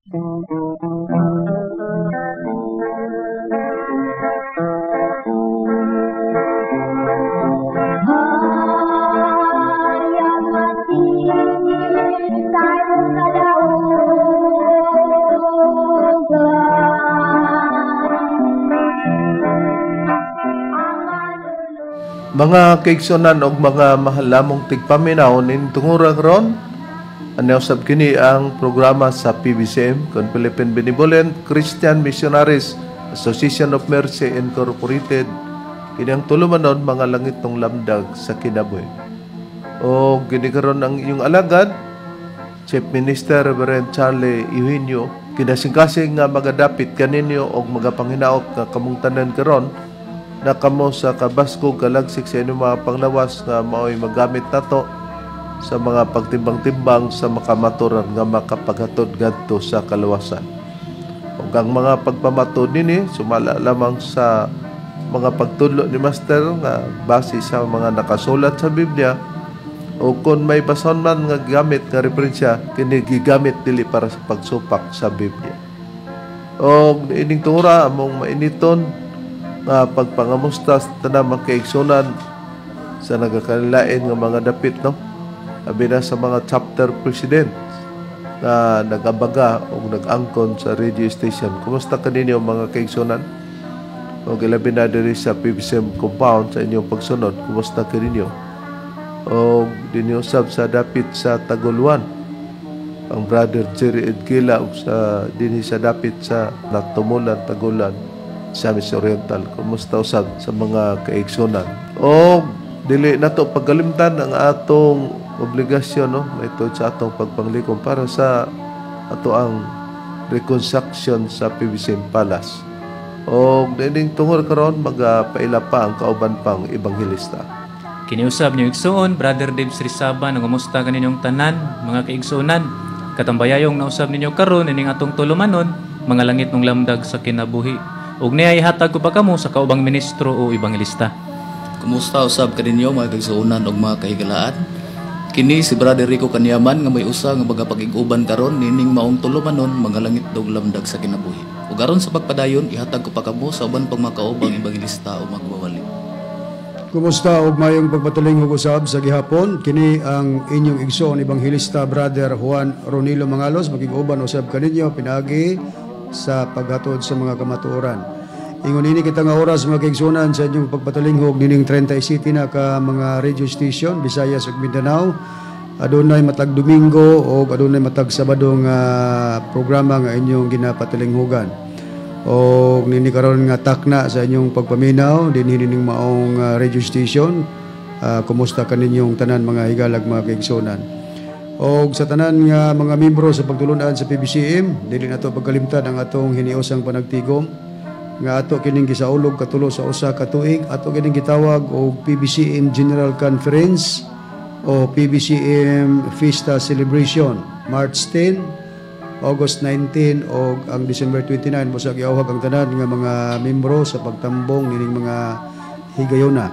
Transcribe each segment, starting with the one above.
Mga kaigsunan og mga mahalamong tigpaminaw ning tungura karon, ano usab kini ang programa sa PBCM kon Philippine Benevolent Christian Missionaries Association of Mercy Incorporated. Kini ang tulumanon, Mga Langitnong Lamdag sa Kinabuhi. O kini karon ang inyong alagad, Chief Minister Reverend Charlie Eugenio, kinasingkasing nga magadapit kaninyo og magapanghinaot nga kamong tanan karon na kamo sa kabaskog kalagsik sa inyong mga panglawas nga mao'y magamit nato sa mga pagtimbang-timbang sa makamaturan nga makapaghatod ngadto sa kaluwasan. Ug ang mga pagpamatod nini sumala lamang sa mga pagtudlo ni Master nga base sa mga nakasulat sa Biblia, o kung may basahon man nga gamit nga referensya, kini gigamit dili para sa pagsupak sa Biblia. O ining tungura among mainiton nga pagpangamusta sa tanang mga kaigsunan sa nagakalain nga mga dapit, no, abi na sa mga chapter president na nag-abaga o nag-angkon sa radio station. Kumusta kaninyo, mga kaigsunan? O ilabi na diri sa PBCM compound sa inyong pagsunod, kumusta kaninyo? O dinhi usab sa dapit sa Taguluan, ang Brother Jerry Edgila, ug sa dinhi sa dapit sa Natumulan, Tagulan, Misamis Oriental. Kumusta usab sa mga kaigsunan? O dili nato pagkalimtan ang atong obligasyon, no, mahitungod sa atong pagpanglikom para sa ato ang reconstruction sa PBCM Palace. O dining tungod karon magapaila pa ang kauban pang ebanghelista. Kiniusab niyo igsuon, Brother Dave Srisaba, nangumusta kaninyong tanan, mga kaigsuonan. Katambayayong nausab ninyo karon ining atong tulumanon, Mga Langitnong Lamdag sa Kinabuhi. Ug niya ihatag ko pa kamo sa kaubang ministro o ebanghelista. Kumusta usab kaninyo, mga kaigsuonan ug mga kahigalaan? Kini si Brother Rico Kanyaman nga may usa nga magapakig-uban karon nining maong tulumanon, Mga Langitnong Lamdag sa Kinabuhi. Ug aron sa pagpadayon, ihatag ko pa kamo sa uban pang mga kaubang ebanghelista o magwawali. Kumusta og mayong pagpatilinghog usab sa gihapon. Kini ang inyong igsoon, Ebanghelista Brother Juan Ronilo Mangalos, makig-uban usab kaninyo pinaagi sa paghatod sa mga kamatuoran. Ingon ini kita nga oras, mga kaigsuonan, sa inyong pagpatilinghog nining 37 na ka mga radio station, Visayas ug Mindanao. Adunay matag Domingo o adunay matag Sabado nga programa nga inyong ginapatilinghogan. O nini karon nga takna sa inyong pagpaminaw dinhi nining maong radio station. Kumusta kaninyong tanan, mga higalag, mga kaigsuonan? Og sa tanan nga mga membro sa pagtulunan sa PBCM, dili nato pagkalimtan ang atong hiniusang panagtigom nga ato kining gisaulog katulo sa usa ka tuig. Ato kining gitawag og PBCM General Conference o PBCM Fiesta Celebration, March 10, August 19 o ang December 29. Mosag giawhag ang tanan nga mga membro sa pagtambong nining mga higayona.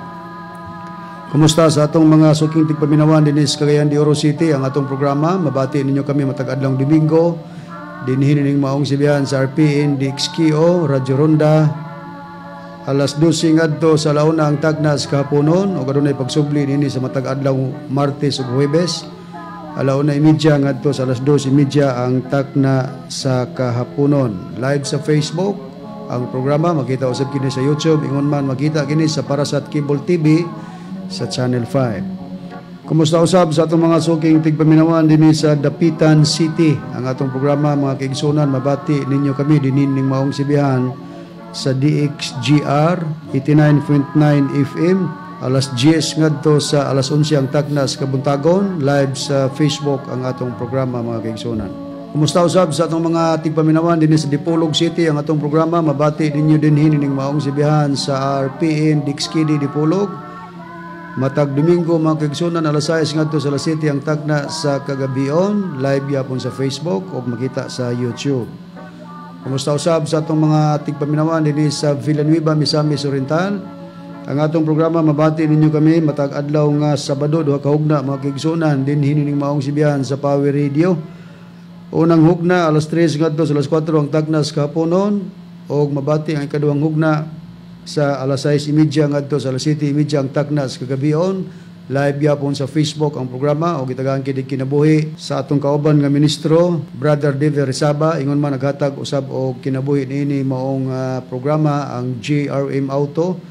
Kumusta sa atong mga suking tigpaminawan dinhi sa Cagayan de Oro City? Ang atong programa, mabati ninyo kami matag adlaw Domingo dinhi nining maong sibihan sa RPN DXKO Radyo Ronda, alas 12 ngadto sa alauna ang tagna sa kahaponon, ug adunay pagsubli nini sa matag adlaw Martes ug Huwebes, 1:30 ngadto sa 2:30 ang takna sa kahaponon. Live sa Facebook ang programa, makita usab kini sa YouTube, ingon man makita kini sa Parasat Cable TV sa Channel 5. Kumusta usab sa atong mga suking tigpaminawan dinhi sa Dapitan City? Ang atong programa, mga kaigsunan, mabati ninyo kami dinhi ning maong sibihan sa DXGR 89.9 FM, alas 10 ngadto sa alas 11 ang takna sa kabuntagon. Live sa Facebook ang atong programa, mga kaigsunan. Kumusta usab sa atong mga tigpaminawan dinhi sa Dipolog City? Ang atong programa, mabati ninyo dinhi ning maong sibihan sa RPN DXKD Dipolog. Matag Domingo, mga kaigsunan, alas 6 ngadto sa alas 7 ang tagna sa kagabion, live yapon sa Facebook ug makita sa YouTube. Kumusta usab sa atong mga tigpaminawan dinhi sa Villanueva, Misamis Oriental? Ang atong programa, mabati ninyo kami matag adlaw nga Sabado, 2 ka hugna, mga kaigsunan, dinhi ning maong sibihan sa Power Radio. Unang hugna alas 3 ngadto sa alas 4 ang tagnas kahaponon og mabati ang ikaduhang hugna sa alas 6:30 ngadto sa alas 7:30 ang tagnas kagabion. Live gyapon sa Facebook ang programa og gitagaan kini kinabuhi sa atong kauban nga ministro, Brother Dave Rizaba. Ingon man, naghatag usab og kinabuhi niini maong programa ang GRM Auto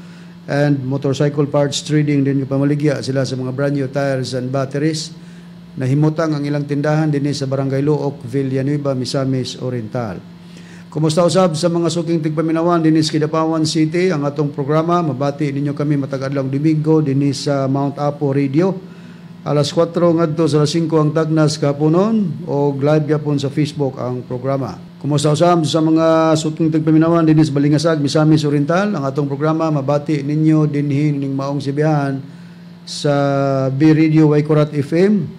and Motorcycle Parts Trading. Din pamaligya sila sa mga brand new tires and batteries. Nahimutang ang ilang tindahan dinhi sa Barangay Looc, Villanueva, Misamis Oriental. Kumusta usab sa mga suking tigpaminawan dinhi sa Kidapawan City? Ang atong programa, mabati ninyo kami matag adlaw Domingo dinhi sa Mount Apo Radio. Alas 4 ngadto sa alas 5 ang tagnas kahaponon og live gyapon sa Facebook ang programa. Kumusta usab sa mga suking tigpaminawan dinhi sa Balingasag, Misamis Oriental? Ang atong programa, mabati ninyo dinhi ning maong sibihan sa B Radio Waikurat FM.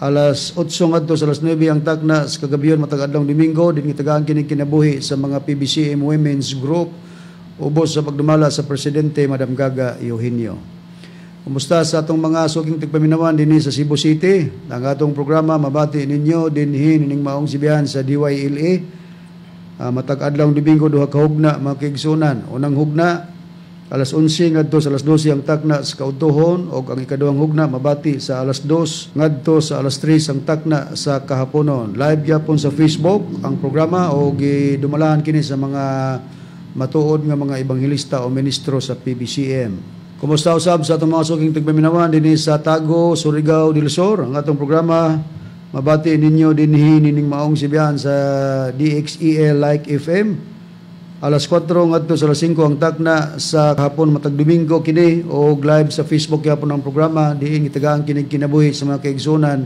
Alas 8 ngadto sa alas 9 ang tagna sa kagabion matag adlaw Domingo. Din gitagaan kini kinabuhi sa mga PBCM Women's Group ubos sa pagdumala sa presidente, Madam Gaga Eugenio. Kumusta sa atong mga suking tigpaminawan dinhi sa Cebu City? Ang atong programa, mabati ninyo dinhi ning maong sibihan sa DYLA. Matag adlaw Domingo, duha ka hugna, mga kaigsunan. Unang hugna alas 11 ngadto sa alas 12 ang takna sa kaudtohon og ang ikaduhang hugna mabati sa alas 2 ngadto sa alas 3 ang takna sa kahaponon. Live gyapon sa Facebook ang programa og gidumalahan kini sa mga matuod nga mga ebanghelista o ministro sa PBCM. Kumusta usab sa atong mga suking tigpaminawan dinhi sa Tago, Surigao del Sur? Ang atong programa, mabati ninyo dinhi nining maong sibihan sa DXEL Like FM. Alas 4 ngadto sa alas 5 ang takna sa hapon matag Domingo kini og live sa Facebook gyapon ang programa, diin gitagaan kini kinabuhi sa mga kaigsunan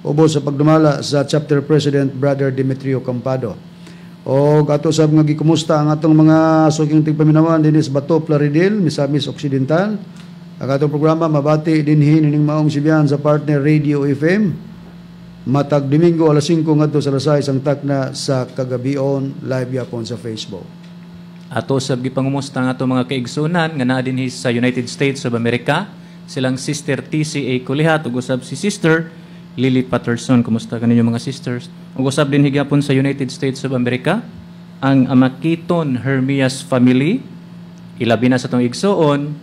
ubos sa pagdumala sa chapter president, Brother Demetrio Campado. Og ato sab nga gikumusta ang atong mga suking tigpaminawan dinhi sa Bato, Plaridel, Misamis Occidental. Ang atong programa, mabati dinhi nining maong sibihan sa Partner Radio FM. Matag Domingo alas 5 ngadto sa alas 6 ang takna sa kagabion, live gyapon sa Facebook. Ato sab gipangumusta ang ato mga kaigsunan nga naa dinhi sa United States of America, silang Sister TCA Kulihat ug usab si Sister Lily Patterson. Kumusta kaninyo, mga sisters? Ug usab dinhi gyapon sa United States of America ang Amakiton Hermias family, ilabi na sa atong igsuon,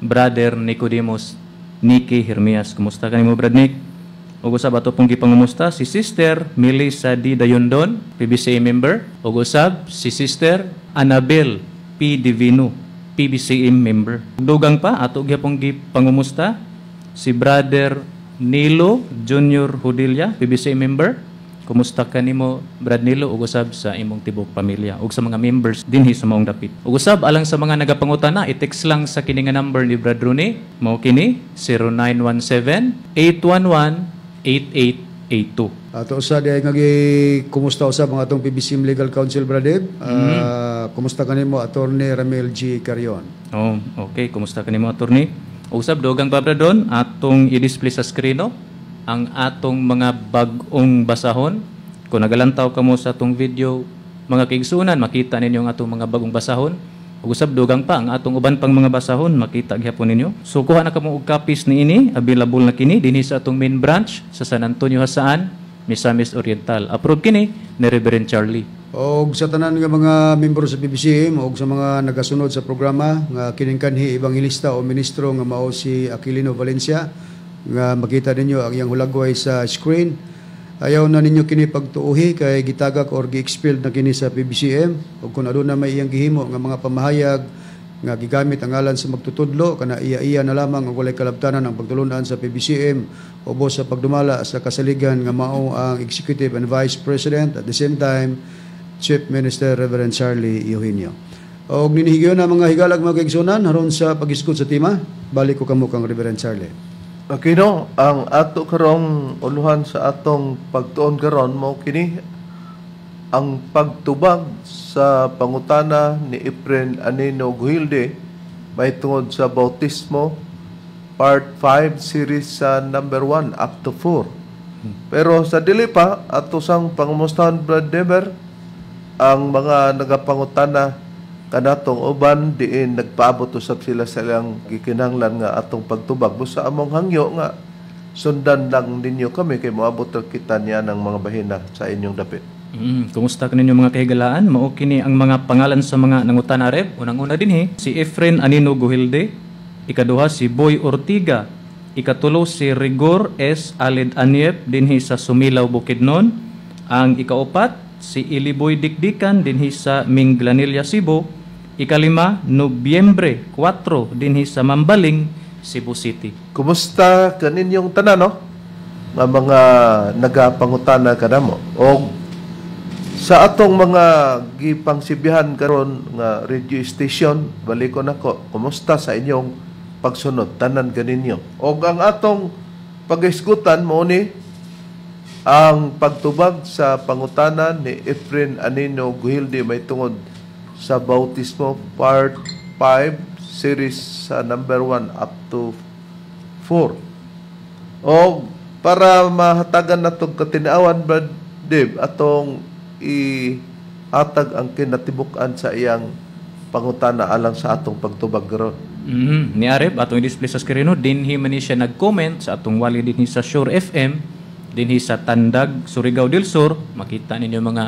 Brother Nicodemus Nicky Hermias. Kumusta kanimo, Brad Nick? Ug usab ato pong gipangumusta si Sister Melissa D. Dayondon, PBCA member. Ug usab si Sister Annabel P. Divino, PBCM member. Dugang pa, ato gyapong gipangumusta si Brother Nilo Junior Hudilla, PBCA member. Kumusta ka nimo, Brad Nilo, ug usab sa imong tibok pamilya ug sa mga members dinhi sa maong dapit. Ug usab alang sa mga nagapangutana, i-text lang sa kini nga number ni Brad Rooney, mao kini 0917 811 8882. Ato sa di nga kumusta usab ang atong PBCM Legal Counsel, Brad Dave. Kumusta kanimo, Attorney Ramel G. Carion? Oh, okay. Kumusta kanimo, Attorney? Usab dugang pa, Brad Ron, atong i-display sa screen, no, ang atong mga bag-ong basahon. Kung nagalantaw kamo sa atong video, mga kaigsunan, makita ninyo ang atong mga bagong basahon. Ug usab dugang pa ang atong uban pang mga basahon, makita gyapon ninyo. So kuha na kamo og copies niini, available na kini dinhi sa atong main branch sa San Antonio Jasaan, Misamis Oriental. Approve kini ni Reverend Charlie. Og sa tanan nga mga membro sa PBCM og sa mga nagasunod sa programa nga kining kanhi ebanghelista o ministro nga mao si Aquilino Valencia, nga makita ninyo ang iyang hulagway sa screen. Ayaw na ninyo kini pagtuuhi kay gitagak or gi-expelled na kini sa PBCM, ug kung aduna may iyang gihimo nga mga pamahayag nga gigamit ang ngalan sa magtutudlo, kana iya-iya na lamang ang walay kalabtanan ang pagtulunan sa PBCM ubos sa pagdumala sa kasaligan nga mao ang Executive and Vice President, at the same time Chief Minister Reverend Charlie Eugenio. Og ninihigayon na, mga higalag, mga kaigsunan, haron sa paghisgot sa tema, balik ko kamo kang Reverend Charlie. Okay no, ang ato karong uluhan sa atong pagtuon karon mo kini ang pagtubag sa pangutana ni Efren Anino Guhilde may tungod sa bautismo, part 5 series sa number 1 up to 4. Pero sa dili pa, ato sang pangumustahan, Brad Dever, ang mga nagapangutana kanatong uban diin nagpaabot usab sila sa ilang gikinahanglan nga atong pagtubag. Busa among hangyo nga Sundan lang ninyo kami kay moabot ra kita niya ng mga bahina sa inyong dapit. Kumusta kaninyo mga kahigalaan? Mao kini ang mga pangalan sa mga nangutana, Reb. Unang-una dinhi si Efren Anino Guhilde, ikaduha si Boy Ortiga, ikatulo si Rigor S. Aled Anyep dinhi sa Sumilaw, Bukidnon, ang ikaupat si Iliboy Dikdikan dinhi sa Minglanilla, Cebu, ikalima Nobyembre 4 dinhi sa Mambaling, Cebu City. Kumusta kaninyong tanan, no? Nga mga nagapangutana kanamo. Og sa atong mga gipangsibihan karon nga radio station, balikon nako, kumusta sa inyong pagsunod tanan kaninyo. Og ang atong pag-isgutan mao ni ang pagtubag sa pangutana ni Efren Anino Guhilde may tungod sa bautismo, part 5 series sa number 1 up to 4. O para mahatagan natong katinawan, Brad Dave, atong ihatag ang kinatibuk-an sa iyang pangutana alang sa atong pagtubag karon. Ni Areb, atong i-display sa screen, no, dinhi man ni siya nag-comment sa atong wali dinhi sa Sure FM, dinhi sa Tandag, Surigao del Sur. Makita ninyo mga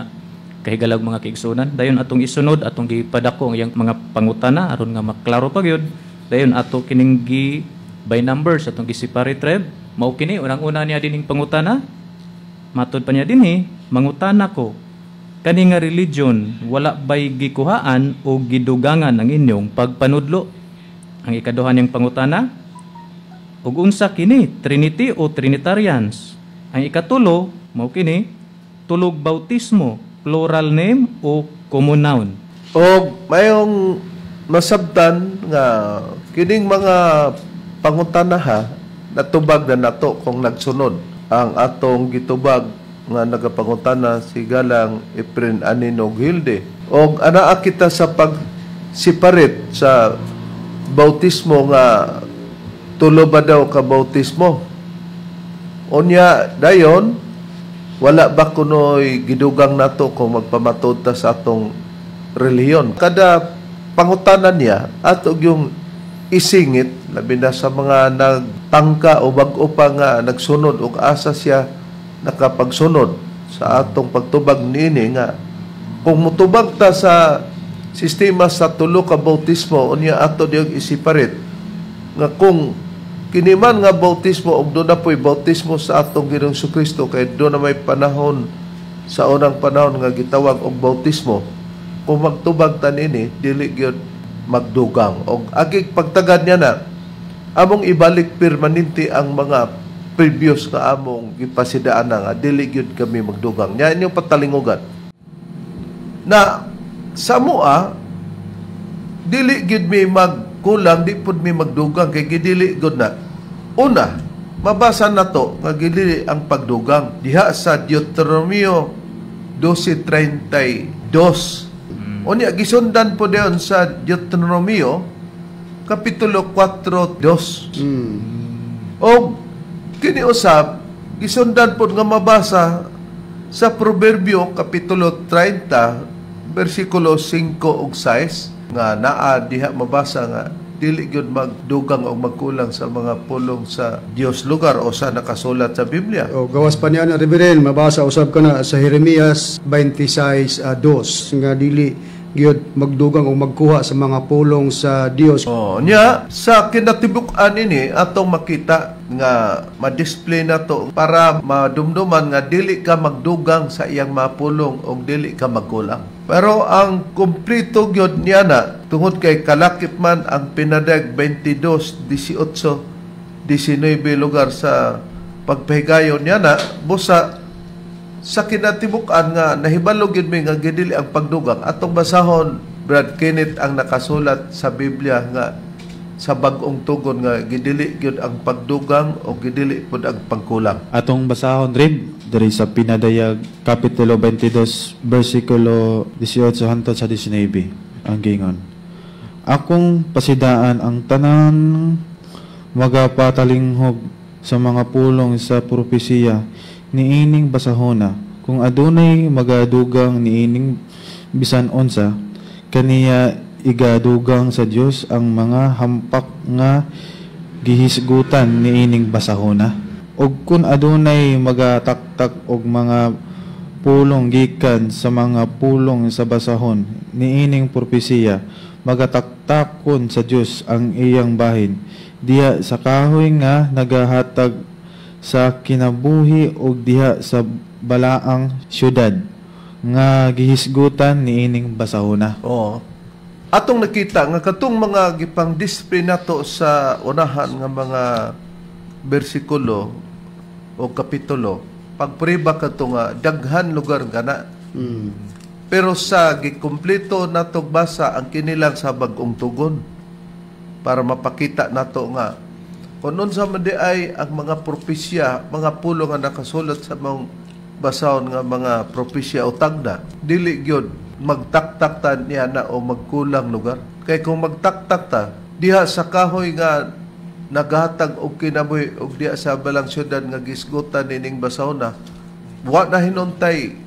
kahigalag, mga kaigsunan. Dayon atong isunod, atong gipadako ang iyang mga pangutana aron nga maklaro pa gyud. Dayon ato kining gi by numbers, atong gi-separate, Reb. Mao kini unang-una niya dinhing pangutana. Matod pa niya dinhi, "Mangutana ko, kani nga religion wala bay gikuhaan o gidugangan ang inyong pagpanudlo?" Ang ikaduha niyang pangutana, "Ug unsa kini, Trinity o Trinitarians?" Ang ikatulo, mao kini, "Tulog bautismo, plural name o common noun?" Og mayong masabtan nga kining mga pangutana ha, natubag na nato kung nagsunod ang atong gitubag nga nagapangutana si Galang Efren Anino Gilde. Og anaa kita sa pag-separate sa bautismo nga tulo ba daw ka bautismo. Unya dayon wala ba kunoy gidugang nato kung magpamatod ta sa atong relihiyon. Kada pangutana niya ato yung isingit, labi na sa mga nagtangka o bag-o pa nga nagsunod og asa siya nakapagsunod sa atong pagtubag niini, nga kung mutubag ta sa sistema sa tulo ka bautismo, unya ato diyang i-separate nga kung kini man nga bautismo og doon na po'y bautismo sa atong Ginoong Kristo, kay doon na may panahon sa unang panahon nga gitawag og bautismo, kung magtubag ta niini dili gyud magdugang. Og agig pagtagad niya na among ibalik permanente ang mga previous nga among gipasidaan na nga dili gyud kami magdugang niya, inyong patalingugan na sa mua dili gyud mi magkulang, di pud mi magdugang kay gidili gud na. Una, mabasa nato nga gidili ang pagdugang diha sa Deuteronomio 12:32. Unya gisundan po diyon sa Deuteronomio kapitulo 4:2. O kini usab gisundan pod nga mabasa sa Proverbio kapitulo 30 bersikulo 5 ug 6 nga naa diha mabasa nga dili gyud magdugang o magkulang sa mga pulong sa Dios lugar o sa nakasulat sa Biblia. O gawas pa niya na, Reverend, mabasa usab kana sa Jeremias 26:2 nga dili gyud magdugang o magkuha sa mga pulong sa Dios. Oh, nya sa kinatibuk-an ini atong makita nga ma-display nato para madumduman nga dili ka magdugang sa iyang mapulong o dili ka magkulang. Pero ang kumpleto gyud niya na tungod kay kalakip man ang Pinadayag 22:18 19 lugar sa pagpahigayon niya na busa sa kinatibuk-an nga nahibalo gyud mi nga gidili ang pagdugang. Atong basahon, Brad Kenneth, ang nakasulat sa Biblia nga sa bag-ong tugon nga gidili gyud ang pagdugang o gidili pud ang pagkulang. Atong basahon rin diri sa Pinadayag kapitulo 22 bersikulo 18 hangtod sa 19 ang gingon. Akong pasidaan ang tanan magapatalinghog sa mga pulong sa propesiya niining basahona, kung adunay magadugang niining bisan unsa, kaniya igadugang sa Dios ang mga hampak nga gihisgutan niining basahona. Ug kun adunay magataktak og mga pulong gikan sa mga pulong sa basahon niining propesiya, magataktakon sa Dios ang iyang bahin diha sa kahoy nga nagahatag sa kinabuhi ug diha sa balaang syudad nga gihisgutan niining basahona. Oo. Atong nakita nga katong mga gipang display nato sa unahan nga mga bersikulo o kapitulo, pagpriba kato nga daghan lugar kana. Pero sa gikumpleto natog basa ang kinilang sa bag-ong tugon para mapakita nato nga kung unsa man di ay ang mga propesya, mga pulong nga nakasulat sa mga basahon nga mga propesya o tagda, dili gyud magtaktak ta niya na o magkulang lugar. Kay kung magtaktak ta diha sa kahoy nga naghatag og kinabuhi og diha sa balang syudad nga gisgutan nining basahona, wa na hinuntay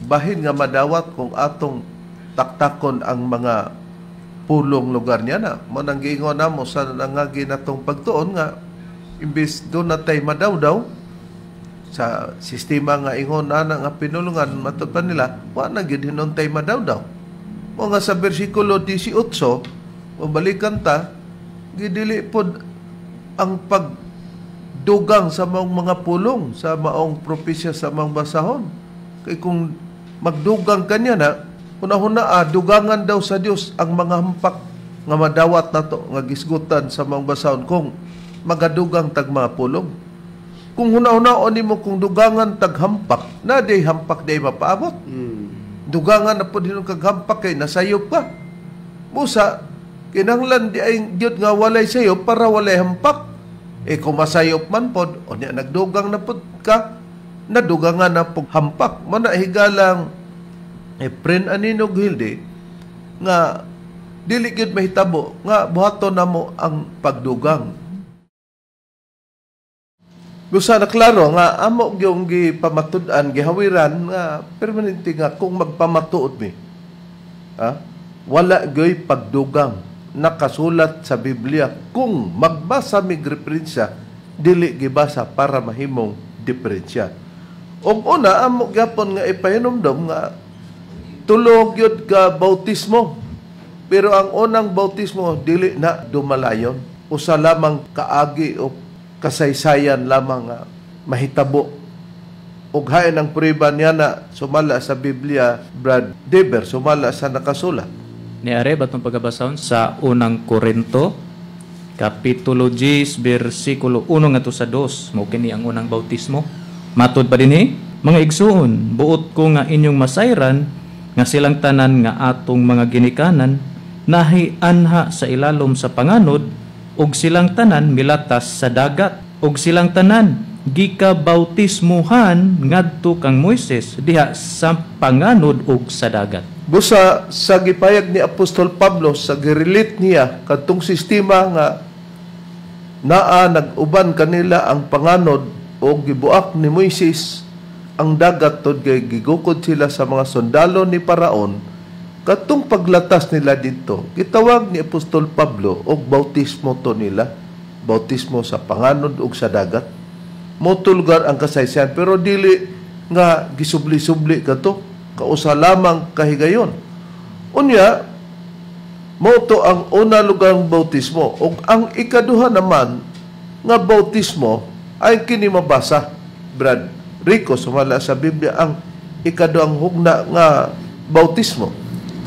bahin nga madawat kung atong taktakon ang mga pulong lugar niya na. Mo nang giingon namo sa nangagi natong pagtuon nga imbis doon natay madawdaw sa sistema nga ingon ana nga pinulungan matud pa nila, wa na gyud hinuntay madawdaw. Mo nga sa bersikulo 18, mabalikan ta, gidili pod ang pagdugang sa maong mga pulong, sa maong propesya, sa maong basahon. Kay kung magdugang kanya na, hunahuna dugangan daw sa Dios ang mga hampak nga madawat nato nga gisgutan sa maong basahon kung magadugang tag mga pulong. Kung hunahuna nimo kung dugangan tag hampak, na day hampak day mapaabot. Dugangan na pod hinon kag hampak kay nasayop ka. Busa kinahanglan di ay gyud nga walay sayop para walay hampak. E kung masayop man pod, o niya nagdugang na pod ka, nadugangan na pod hampak. Mana higalang friend aninog Hilde nga dili gyud mahitabo nga buhaton namo ang pagdugang. Busa na klaro nga amo gyung gipamatud-an, gihawiran nga permanente nga kung magpamatuod mi. Ha? Wala gyoy pagdugang nakasulat sa Biblia. Kung magbasa mig referensya, dili gibasa para mahimong diferensya. Og una amo gyapon nga ipahinomdom nga tulo gyud ka bautismo. Pero ang unang bautismo dili na dumalayon. Usa lamang kaagi o kasaysayan lamang nga mahitabo. Ug hain ang prueba niya na sumala sa Biblia, Brad Deber, sumala sa nakasulat. Ni are batong pagabasahon sa unang Korinto kapitulo 10 bersikulo 1 ngadto sa 2, mao kini ang unang bautismo. Matud pa dinhi, mga igsuon, buot ko nga inyong masayran nga silang tanan nga atong mga ginikanan nahi anha sa ilalom sa panganod, ug silang tanan milatas sa dagat, ug silang tanan gikabautismuhan ngadto kang Moises diha sa panganod ug sa dagat. Busa sa gipayag ni Apostol Pablo sa girelit niya kadtong sistema nga naa nag-uban kanila ang panganod o gibuak ni Moises ang dagat tod kay gigukod sila sa mga sundalo ni Paraon, kadtong paglatas nila didto gitawag ni Apostol Pablo og bautismo to nila, bautismo sa panganod ug sa dagat. Motulgar ang kasaysayan pero dili nga gisubli-subli kadto, kausa lamang kahigayon. Unya mao to ang una lugang bautismo. Ug ang ikaduha naman nga bautismo ay kini mabasa, Brad Rico, sumala sa Biblia ang ikaduhang hugna nga bautismo.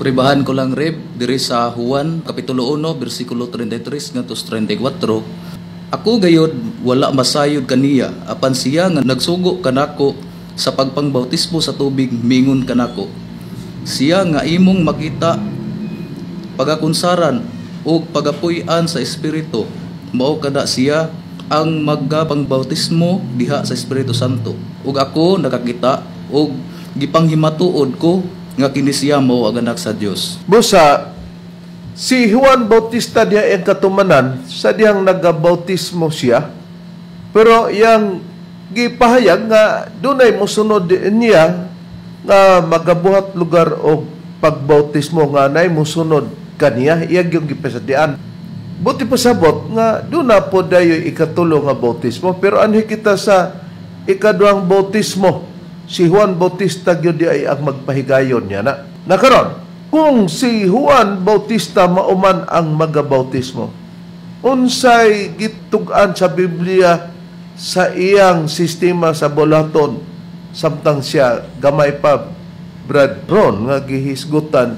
Pribahan ko lang Reb, diri sa Juan kapitulo 1 bersikulo 33 ngadto sa 34. Ako gayod wala masayod kaniya, apan siya nga nagsugo kanako sa pagpangbautismo sa tubig mingon kanako. Siya nga imong makita pagakunsaran ug pagapuy-an sa Espiritu, mao kada siya ang magapangbautismo diha sa Espiritu Santo. Ug ako nakakita ug gipanghimatuod ko nga kini siya mao ang anak sa Dios. Busa si Juan Bautista diha ang katumanan sa dihang nagabautismo siya, pero iyang gipahayag nga dunay mosunod niya nga magabuhat lugar og pagbautismo nga nay mosunod kaniya, iya gyud gipasadian. Buti pasabot nga duna po dayo ikatulo nga bautismo, pero anhi kita sa ikaduhang bautismo, si Juan Bautista gyud ay ang magpahigayon niya na. Nakaron, kung si Juan Bautista mauman ang magabautismo, unsay gitug-an sa Biblia sa iyang sistema sa bulaton samtang siya gamay pa, Brad Ron, nga gihisgutan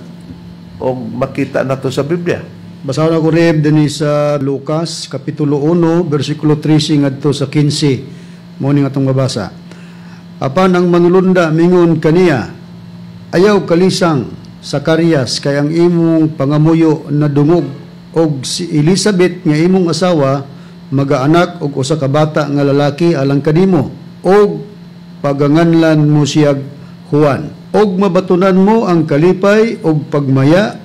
o makita nato sa Biblia? Basahon ako, Reb, dinhi sa Lucas kapitulo 1 bersikulo 13 ngadto sa 15. Mo ning atong mabasa. Apan ang manulunda mingon kaniya, "Ayaw kalisang, Sakarias, kay ang imong pangamuyo nadungog og si Elizabeth nga imong asawa magaanak og usa ka bata nga lalaki alang kanimo og paganganlan mo siyag Juan. Og mabatunan mo ang kalipay og pagmaya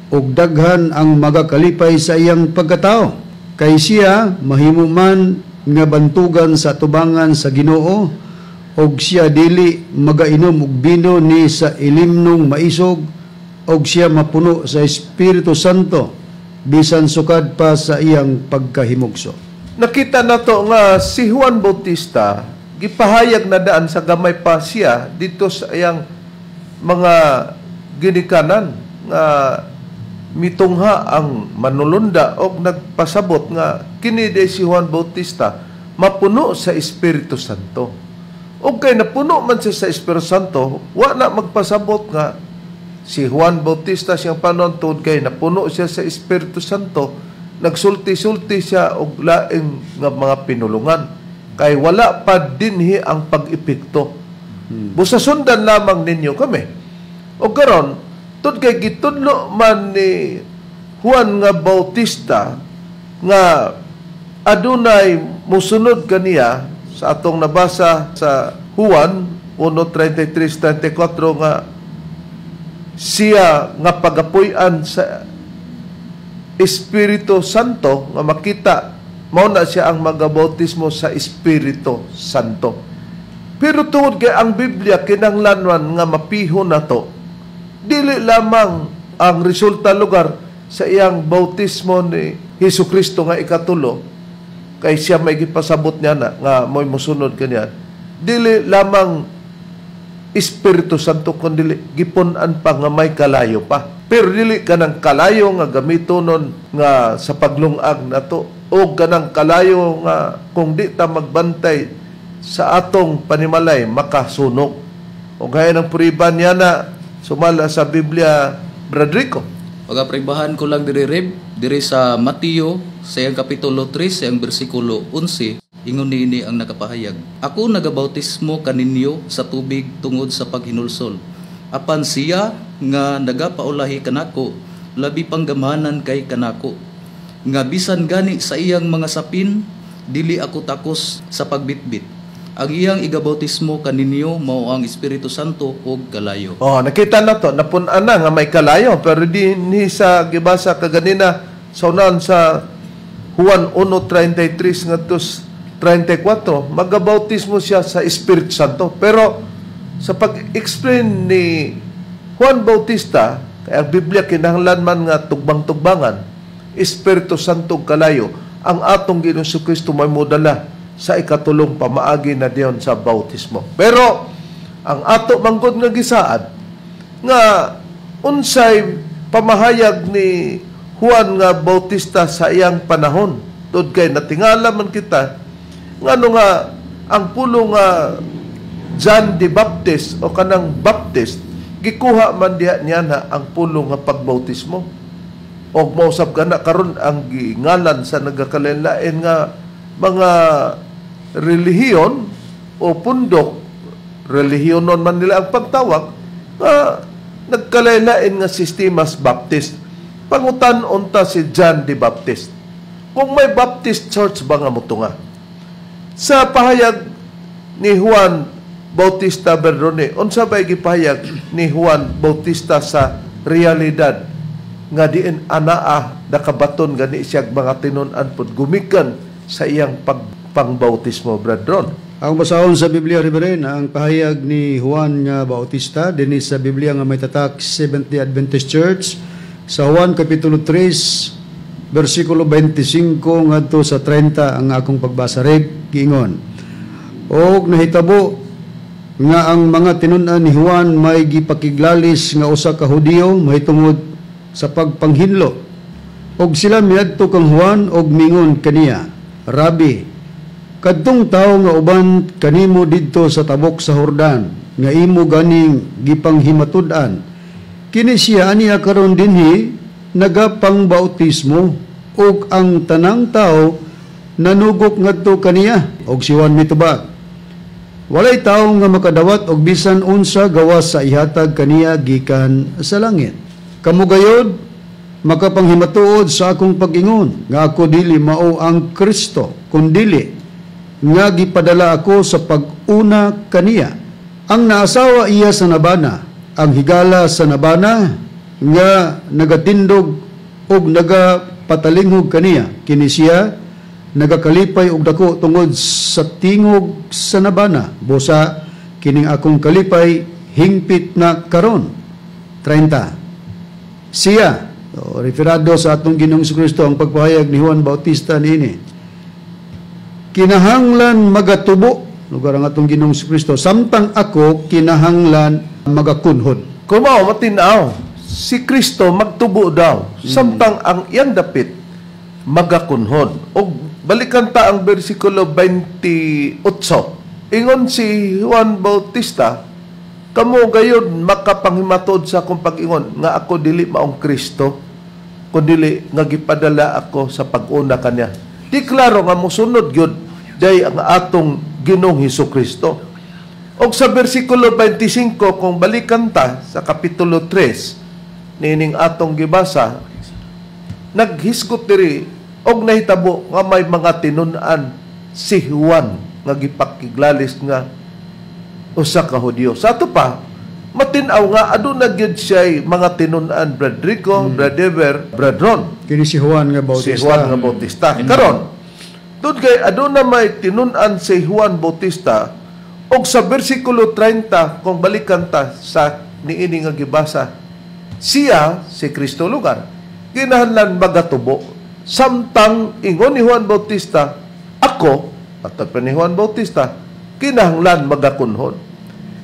og daghan ang magakalipay sa iyang pagkatao. Kay siya mahimo man nga bantugan sa tubangan sa Ginoo og siya dili magainom og bino ni sa ilimnong maisog og siya mapuno sa Espiritu Santo bisan sukad pa sa iyang pagkahimugso." Nakita nato nga si Juan Bautista gipahayag na daan sa gamay pa siya dito sa iyang mga ginikanan nga mitungha ang manulunda og nagpasabot nga kini di si Juan Bautista mapuno sa Espiritu Santo. Og kay napuno man siya sa Espiritu Santo, wa na magpasabot nga si Juan Bautista siyang panon tungod kay napuno siya sa Espiritu Santo, nagsulti-sulti siya og laing nga mga pinulungan kay wala pa dinhi ang pag-epekto. Busa sundan lamang ninyo kami. O karon, tud kay gitudlo man ni Juan nga Bautista nga adunay musunod kaniya sa atong nabasa sa Juan 1:33-34 nga siya nga pagapuy-an sa Espiritu Santo nga makita mao na siya ang magabautismo sa Espiritu Santo. Pero tungod kay ang Biblia kinahanglan nga mapiho nato, dili lamang ang resulta lugar sa iyang bautismo ni Hesus Kristo nga ikatulo, kay siya may gipasabot niya na nga mo'y musunod kaniya, dili lamang Espiritu Santo kundi gipun-an pa nga may kalayo pa. Pero dili kanang kalayo nga gamitonon nga sa paglungag nato o kanang kalayo nga kung di ta magbantay sa atong panimalay makasunog. O gaya ng puriban niya na sumala sa Biblia, Brad Rico. Pagapribahan ko lang diri, Reb, diri sa Mateo sa iyang kapitulo 3 sa iyang bersikulo 11, ingon niini ang nakapahayag. "Ako nagabautismo kaninyo sa tubig tungod sa paghinulsol. Apan siya nga nagapaulahi kanako labi pang gamhanan kay kanako, nga bisan gani sa iyang mga sapin dili ako takos sa pagbitbit. Ang iyang igabautismo kaninyo mao ang Espiritu Santo ug kalayo." Oh, nakita na to, napun-an na nga may kalayo, pero di ni sa gibasa kaganina sa unahan sa Juan 1:33 ngadto 34, magabautismo siya sa Espiritu Santo. Pero sa pag-explain ni Juan Bautista, kaya ang Biblia kinahanglan man nga tugbang-tugbangan, Espiritu Santo kalayo, ang atong Ginoong Kristo may modala sa ikatulong pamaagi na diyon sa bautismo. Pero ang ato manggod nga gisaad nga unsay pamahayag ni Juan nga Bautista sa iyang panahon, tud kay natingala man kita ngano nga ang pulo nga John the Baptist o kanang Baptist gikuha man diha niya na ang pulo nga pagbautismo. Og mausab kana karon ang gingalan sa nagakalain-lain nga mga relihiyon o pundok, relihiyonon man nila ang pagtawag, nga nagkalain-lain nga sistemas Baptist. Pangutan unta si John the Baptist kung may Baptist Church ba nga mutunga. Sa pahayag ni Juan Bautista Berdone, unsa bay gipahayag ni Juan Bautista sa realidad nga diin anaa nakabaton gani siya mga tinun-an pod gumikan sa iyang pagpangbautismo, Brad Ron? Ang basahon sa Biblia, Reverend, ang pahayag ni Juan nga Bautista dinhi sa Biblia nga may tatak Seventh-day Adventist Church sa Juan kapitulo 3 versikulo 25 ngadto sa 30 ang akong pagbasa, Reg. Giingon, "Og nahitabo nga ang mga tinun-an ni Juan may gipakiglalis nga usa ka Hudiyo mahitungod sa pagpanghinlo. Og sila miadto kang Juan og mingon kaniya, 'Rabi, kadtong tawo nga uban kanimo didto sa tabok sa Hordan nga imo ganing gipanghimatud-an, kini siya aniya karon dinhi nagapangbautismo ug ang tanang tawo nanugok ngadto kaniya.' Og si Juan mitubag, 'Walay tawo nga makadawat og bisan unsa gawas sa ihatag kaniya gikan sa langit. Kamo gayod makapanghimatuod sa akong pag-ingon nga ako dili mao ang Kristo, kundili nga gipadala ako sa pag-una kaniya. Ang naasawa iya sa nabana, ang higala sa nabana nga nagatindog og nagapatalinghog kaniya, kini siya nagakalipay og dako tungod sa tingog sa nabana. Busa kining akong kalipay hingpit na karon.' 30. Siya," o, referado sa atong Ginoong Kristo ang pagpahayag ni Juan Bautista niini, "kinahanglan magatubo," lugar ang atong Ginoong Kristo, "samtang ako kinahanglan magakunhod." Kung mao matinaw, si Kristo magtubo daw, samtang ang iyang dapit magakunhod. Og balikan ta ang bersikulo 28. Ingon si Juan Bautista, "Kamo gayod makapanghimatod sa akong pag-ingon nga ako dili maong Kristo, kundili nga gipadala ako sa pag-una kaniya." Di klaro nga mosunod gyud day ang atong Ginoong Hesus Kristo. Og sa bersikulo 25, kung balikan ta sa kapitulo 3 niining atong gibasa, naghisgot diri, "Og nahitabo nga may mga tinun-an si Juan nga gipakiglalis nga usa ka Hudiyo." Sa ato pa, matin-aw nga aduna gyud siya mga tinun-an, Brad Rico, Brad Ever, Brad Ron. Kini si Juan nga Bautista. Si Juan nga Bautista. Karon, doon kay aduna may tinun-an si Juan Bautista, og sa bersikulo 30, kung balikan ta sa niini nga gibasa, siya, si Kristo lugar, kinahanglan magatubo samtang ingon ni Juan Bautista, ako at pa ni Juan Bautista kinahanglan magakunhon.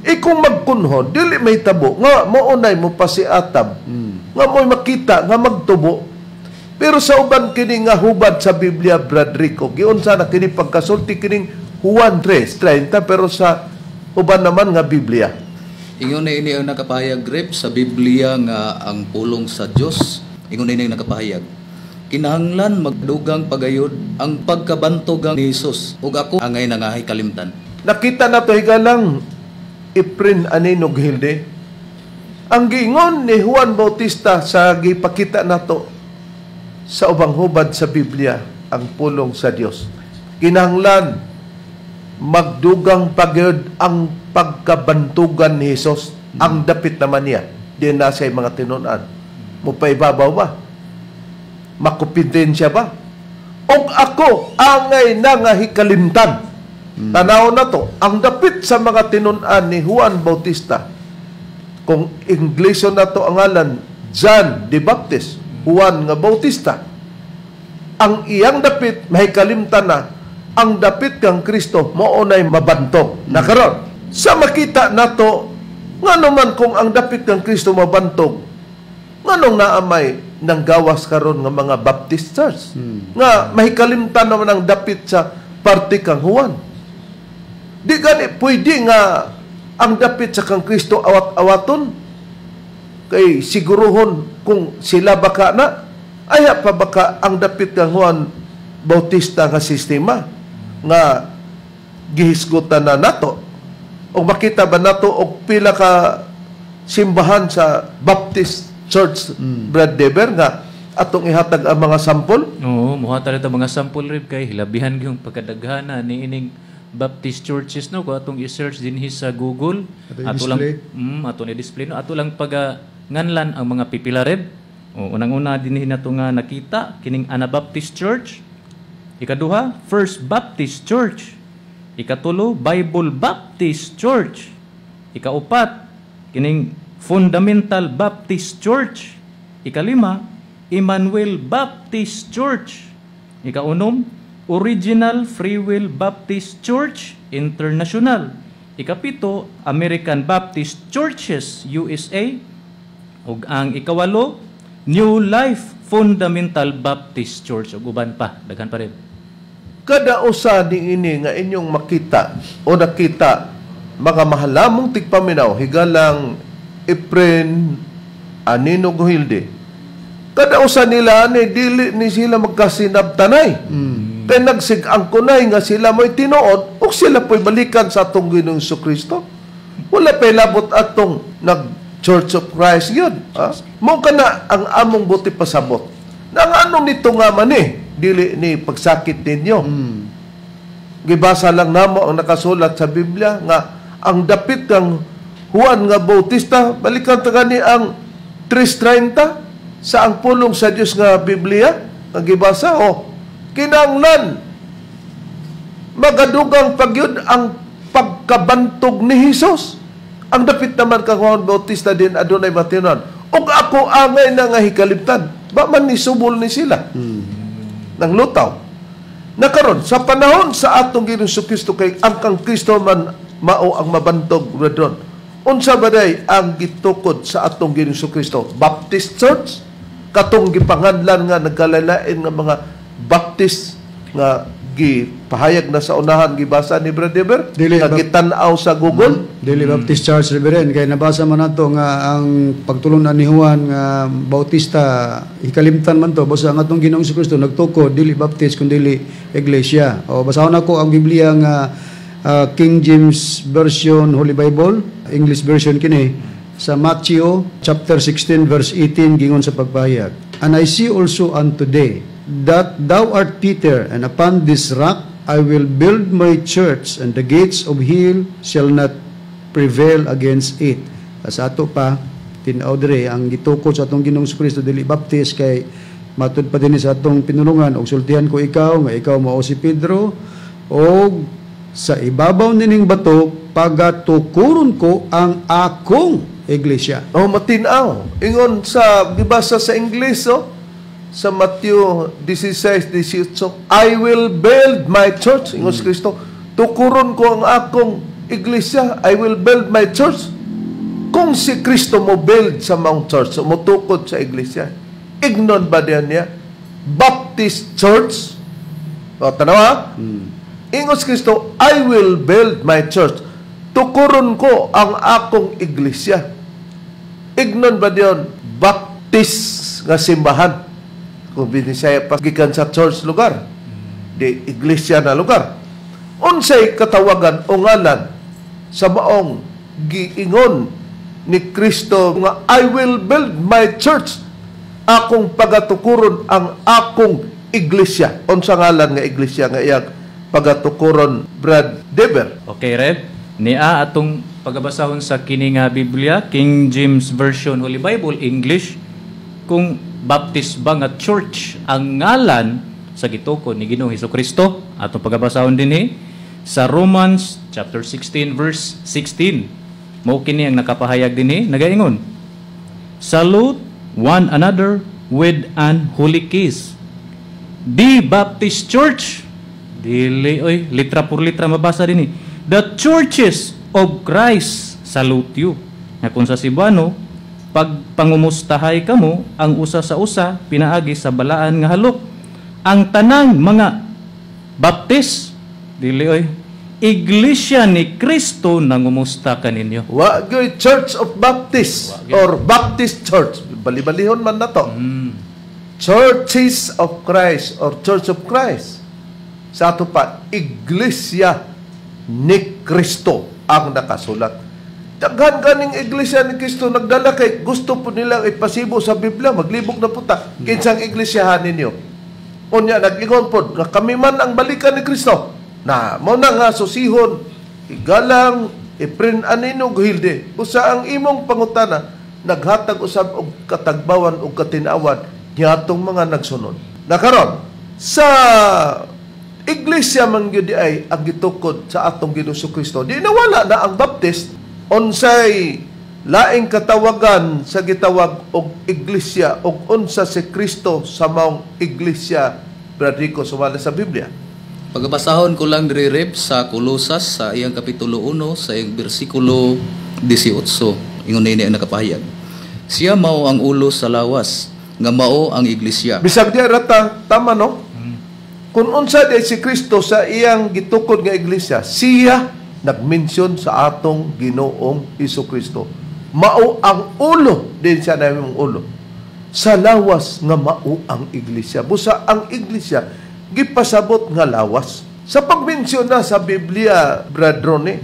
E kung magkunhon, dili may tabo nga mounay mo pa si atab nga mo'y makita nga magtubo. Pero sa uban kini nga hubad sa Biblia, Brad Rico, giunsa na kini pagkasulti kining Juan 3:30, pero sa uban naman nga Biblia? Ingon na ini ang nakapahayag, Rep, sa Biblia nga ang pulong sa Dios. Ingon na ini ang nakapahayag, "Kinahanglan magdugang pagayod ang pagkabantog ni Jesus ug ako angay nangahay kalimtan." Nakita na to, higalang Iprin Aninog Hilde. Ang giingon ni Juan Bautista sa gipakita nato sa ubang hubad sa Biblia, ang pulong sa Dios, kinahanglan magdugang pagyud ang pagkabantugan ni Jesus. Ang dapit naman niya, di na siya mga tinunan. Mupaibabaw ba? Makumpetensya ba? Og ako angay na nga hikalimtan. Tanaw na to, ang dapit sa mga tinun-an ni Juan Bautista, kung Ingleso na to ang ngalan, John the Baptist, Juan nga Bautista, ang iyang dapit mahikalimtan na, ang dapit kang Kristo mao nay mabantog. Nakaron, sa makita nato, ngano man kung ang dapit kang Kristo mabantog, nganong naamay nang gawas karon nga mga Baptist Church nga mahikalimtan naman ang dapit sa parte kang Juan? Di gani pwede nga ang dapit sa kang Kristo awat-awaton kay siguruhon kung sila baka na aya pa baka ang dapit kang Juan Bautista nga sistema nga gihisgutan na nato? O makita ba nato og pila ka simbahan sa Baptist Church, Brad Dever, nga atong ihatag ang mga sampol? Oo, muhatag ito mga sample, Rib, kay hilabihan yung pagkadaghana ni ining Baptist churches, no, kung atong i-search dinhi sa Google. Ato ato lang i-display. Ato ni display, no, ato lang pag nganlan ang mga pipila, Reb. O, unang-una dinhi nato nga nakita kining Anabaptist Church, ikaduha First Baptist Church, ikatulo Bible Baptist Church, ikaupat kining Fundamental Baptist Church, ikalima Emmanuel Baptist Church. Ikaunom, Original Free Will Baptist Church International. Ikapito, American Baptist Churches USA. Ug ang ikawalo, New Life Fundamental Baptist Church. Ug uban pa, daghan pa rin. Kada usa ni ini nga inyong makita o nakita, mga mahalamong tigpaminaw, higalang Efren Anino Guhilde, kada usa nila ni dili ni sila magkasinabtanay. Kay nagsig-ang kunay nga sila mo'y tinuod ug sila po'y balikan sa atong Ginoong Kristo. Wala pa'y labot atong nag Church of Christ yun. Ha? Mo kana ang among buti pasabot. Na ang ano nito nga man eh, dili ni pagsakit ninyo. Gibasa lang namo ang nakasulat sa Biblia nga ang dapit kang Juan nga Bautista, balikan ta gani ang 3:30 sa ang pulong sa Dios nga Biblia nga gibasa, oh, kinahanglan magadugang pagyud ang pagkabantog ni Hesus. Ang dapit naman kang Juan Bautista din adunay matinon ug ako angay na nga hikalibtan ba man ni subol ni sila ng lutaw na karon sa panahon sa atong Ginoong Kristo, kay ang kang Kristo man mao ang mabantog, brethren. Unsa ba day ang gitukod sa atong Ginoong Kristo? Baptist Church, katong gipangadlan nga nagkalalain nga mga Baptist nga gipahayag na sa unahan, gibasa ni Brother Deber, Dili, nga gitan-aw sa Google. Dili Baptist Church, Reverend, kay nabasa man nato nga ang pagtulunan ni Juan nga Bautista hikalimtan man to, basta ang atong Ginoong Kristo nagtukod dili Baptist kundi iglesia. O basahon nako ang Biblia nga King James Version Holy Bible, English version kini sa Matthew chapter 16 verse 18, gingon sa pagpahayag, "And I say also unto thee that thou art Peter, and upon this rock I will build my church, and the gates of hell shall not prevail against it." Sa ato pa, tinaw dire ang gitukod sa atong Ginoong Kristo dili Baptist, kay matud pa dinhi sa atong pinulungan, "Og sultihan ko ikaw nga ikaw mao si Pedro, og sa ibabaw nining bato pagatukuron ko ang akong iglesia." Oh, matinaw. Ingon sa gibasa sa English, oh, sa Matthew 16:18, "I will build my church." Ingon si Kristo, tukuron ko ang akong iglesia. I will build my church. Kung si Kristo mo build sa Mount Church, mo tukod sa iglesia, ignon ba diyan niya? Baptist Church? O, tanawa, ha? Ingon si Kristo, "I will build my church." Tukuron ko ang akong iglesia. Ignon ba diyon? Baptist nga simbahan. Kung binisaya pa gikan sa church lugar. Di iglesia na lugar. Unsay katawagan o ngalan sa maong giingon ni Kristo nga "I will build my church"? Akong pagatukuron ang akong iglesia. Unsa ngalan nga iglesia nga iyang pagatukuron, Brad Deber? Okay, Rev. Nia atong pagabasahon sa kini nga Biblia, King James Version Holy Bible, English, kung Baptist ba nga church ang ngalan sa gitukod ni Ginoong Kristo. Atong pagabasahon dinhi sa Romans chapter 16 verse 16. Mao kini ang nakapahayag dinhi, nagaingon, "Salute one another with an holy kiss." The Baptist Church? Dili oy, litra por litra mabasa dinhi. "The churches of Christ salute you." Nga kung sa Cebuano, pagpangumustahay kamo ang usa sa usa pinaagi sa balaan nga halok. Ang tanang mga Baptist? Dili oy. Iglesia ni Kristo nangumusta kaninyo. Wa gyoy Church of Baptist or Baptist Church. Bali-balihon man na to. Churches of Christ or Church of Christ. Sa ato pa, Iglesia ni Kristo ang nakasulat. Daghan ganing Iglesia ni Kristo nagdala kay gusto po nilang ipasibo sa Biblia, maglibog na puta. Kinsang iglesiyahan ninyo? Unya nag-ingon pod nga kami man ang balikan ni Kristo. Na mo na nga susihon igalang Efren Anino Guhilde. Usa ang imong pangutana naghatag usab og katagbawan og katinawan niadtong mga nagsunod. Na karon sa iglesia man gyud ay ang gitukod sa atong Ginoong Kristo. Di nawala na ang Baptist, unsay Laing katawagan sa gitawag og iglesia og unsa si Kristo sa maong iglesia, Brad Rico, sumala sa Biblia. Pagabasahon ko lang diri, Reb, sa Kolosas sa iyang kapitulo 1 sa iyang bersikulo 18. Ingon nini ang nakapahayag. Siya mao ang ulo sa lawas, nga mao ang iglesia. Bisag di rata tama, no? Kung unsa di si Kristo sa iyang gitukod nga iglesia, siya nagmensyon sa atong Ginoong Kristo. Mao ang ulo din siya na imong ulo sa lawas nga mao ang iglesia. Busa ang iglesia gipasabot nga lawas. Sa pagmensyon na sa Biblia, Brad Ronnie,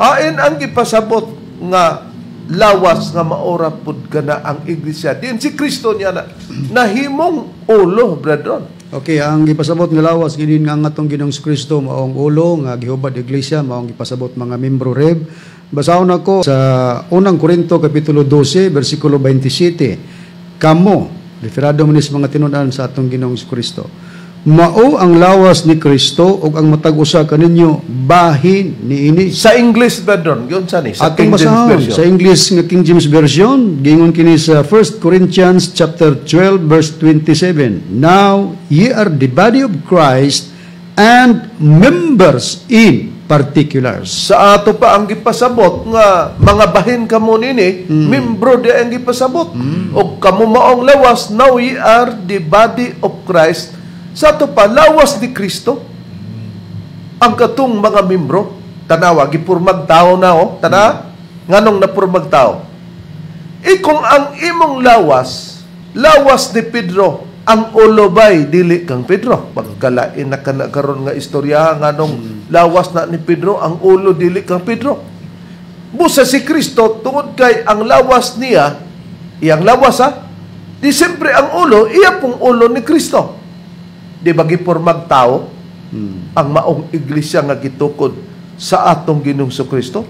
hain ang gipasabot nga lawas nga maora pud kana ang iglesia? Din si Kristo niya na nahimong ulo, Brad Ron. Okay, ang gipasabot nga lawas ginin nga ang atong Ginoong Kristo maong ulo nga gihubad iglesia, maong gipasabot mga membro, Reb. Basahon ako sa Unang Korinto kapitulo 12 bersikulo 27. Kamo, referado man ni sa mga tinun-an sa atong Ginoong Kristo, mao ang lawas ni Kristo ug ang matag usa kaninyo bahin niini. Sa English, Brad Ron, yun sa ni sa Atong King James basahon Version. Sa English nga King James Version, giingon kini sa 1 Corinthians chapter 12 verse 27. "Now ye are the body of Christ and members in particulars." Sa ato pa ang gipasabot nga mga bahin kamo nini, membro di ang gipasabot. Og kamo maong lawas, now ye are the body of Christ. Sa ato pa, lawas ni Kristo. Ang katong mga membro, tanawa, gipurmag tao na oh, tana, nganong napurmag tao? E kung ang imong lawas, lawas ni Pedro, ang ulo bay dili kang Pedro? Pagkalain na kana karon nga istorya nganong lawas na ni Pedro, ang ulo dili kang Pedro. Busa si Kristo, tungod kay ang lawas niya, iyang lawas ha, di siyempre ang ulo, iya pong ulo ni Kristo. Di ba gipurmag tao ang maong iglesia nga gitukod sa atong Ginoong Kristo?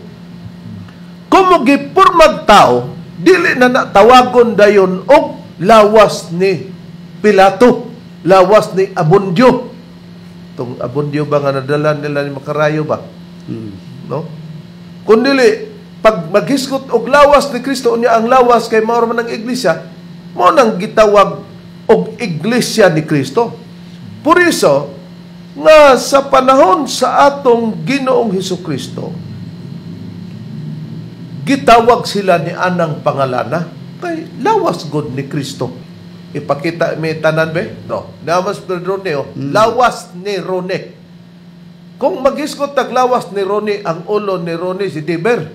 Kung gipurmag tao, dili na natawagon dayon og lawas ni Pilato, lawas ni Abundio. Tong Abundio ba nga nadala nila ni Makarayo ba? No? Kung dili, pag maghisgot og lawas ni Kristo, unya ang lawas kay mao man ang iglesia, mao nang gitawag og iglesia ni Kristo. Por eso, nga sa panahon sa atong Ginoong Hesus Kristo, gitawag sila ni anang pangalana kay lawas god ni Kristo. Ipakita mi tanan be? No. Namas Rone, oh. Lawas ni Rone. Kung maghisgot tag lawas ni Rone, ang ulo ni Rone si Diber.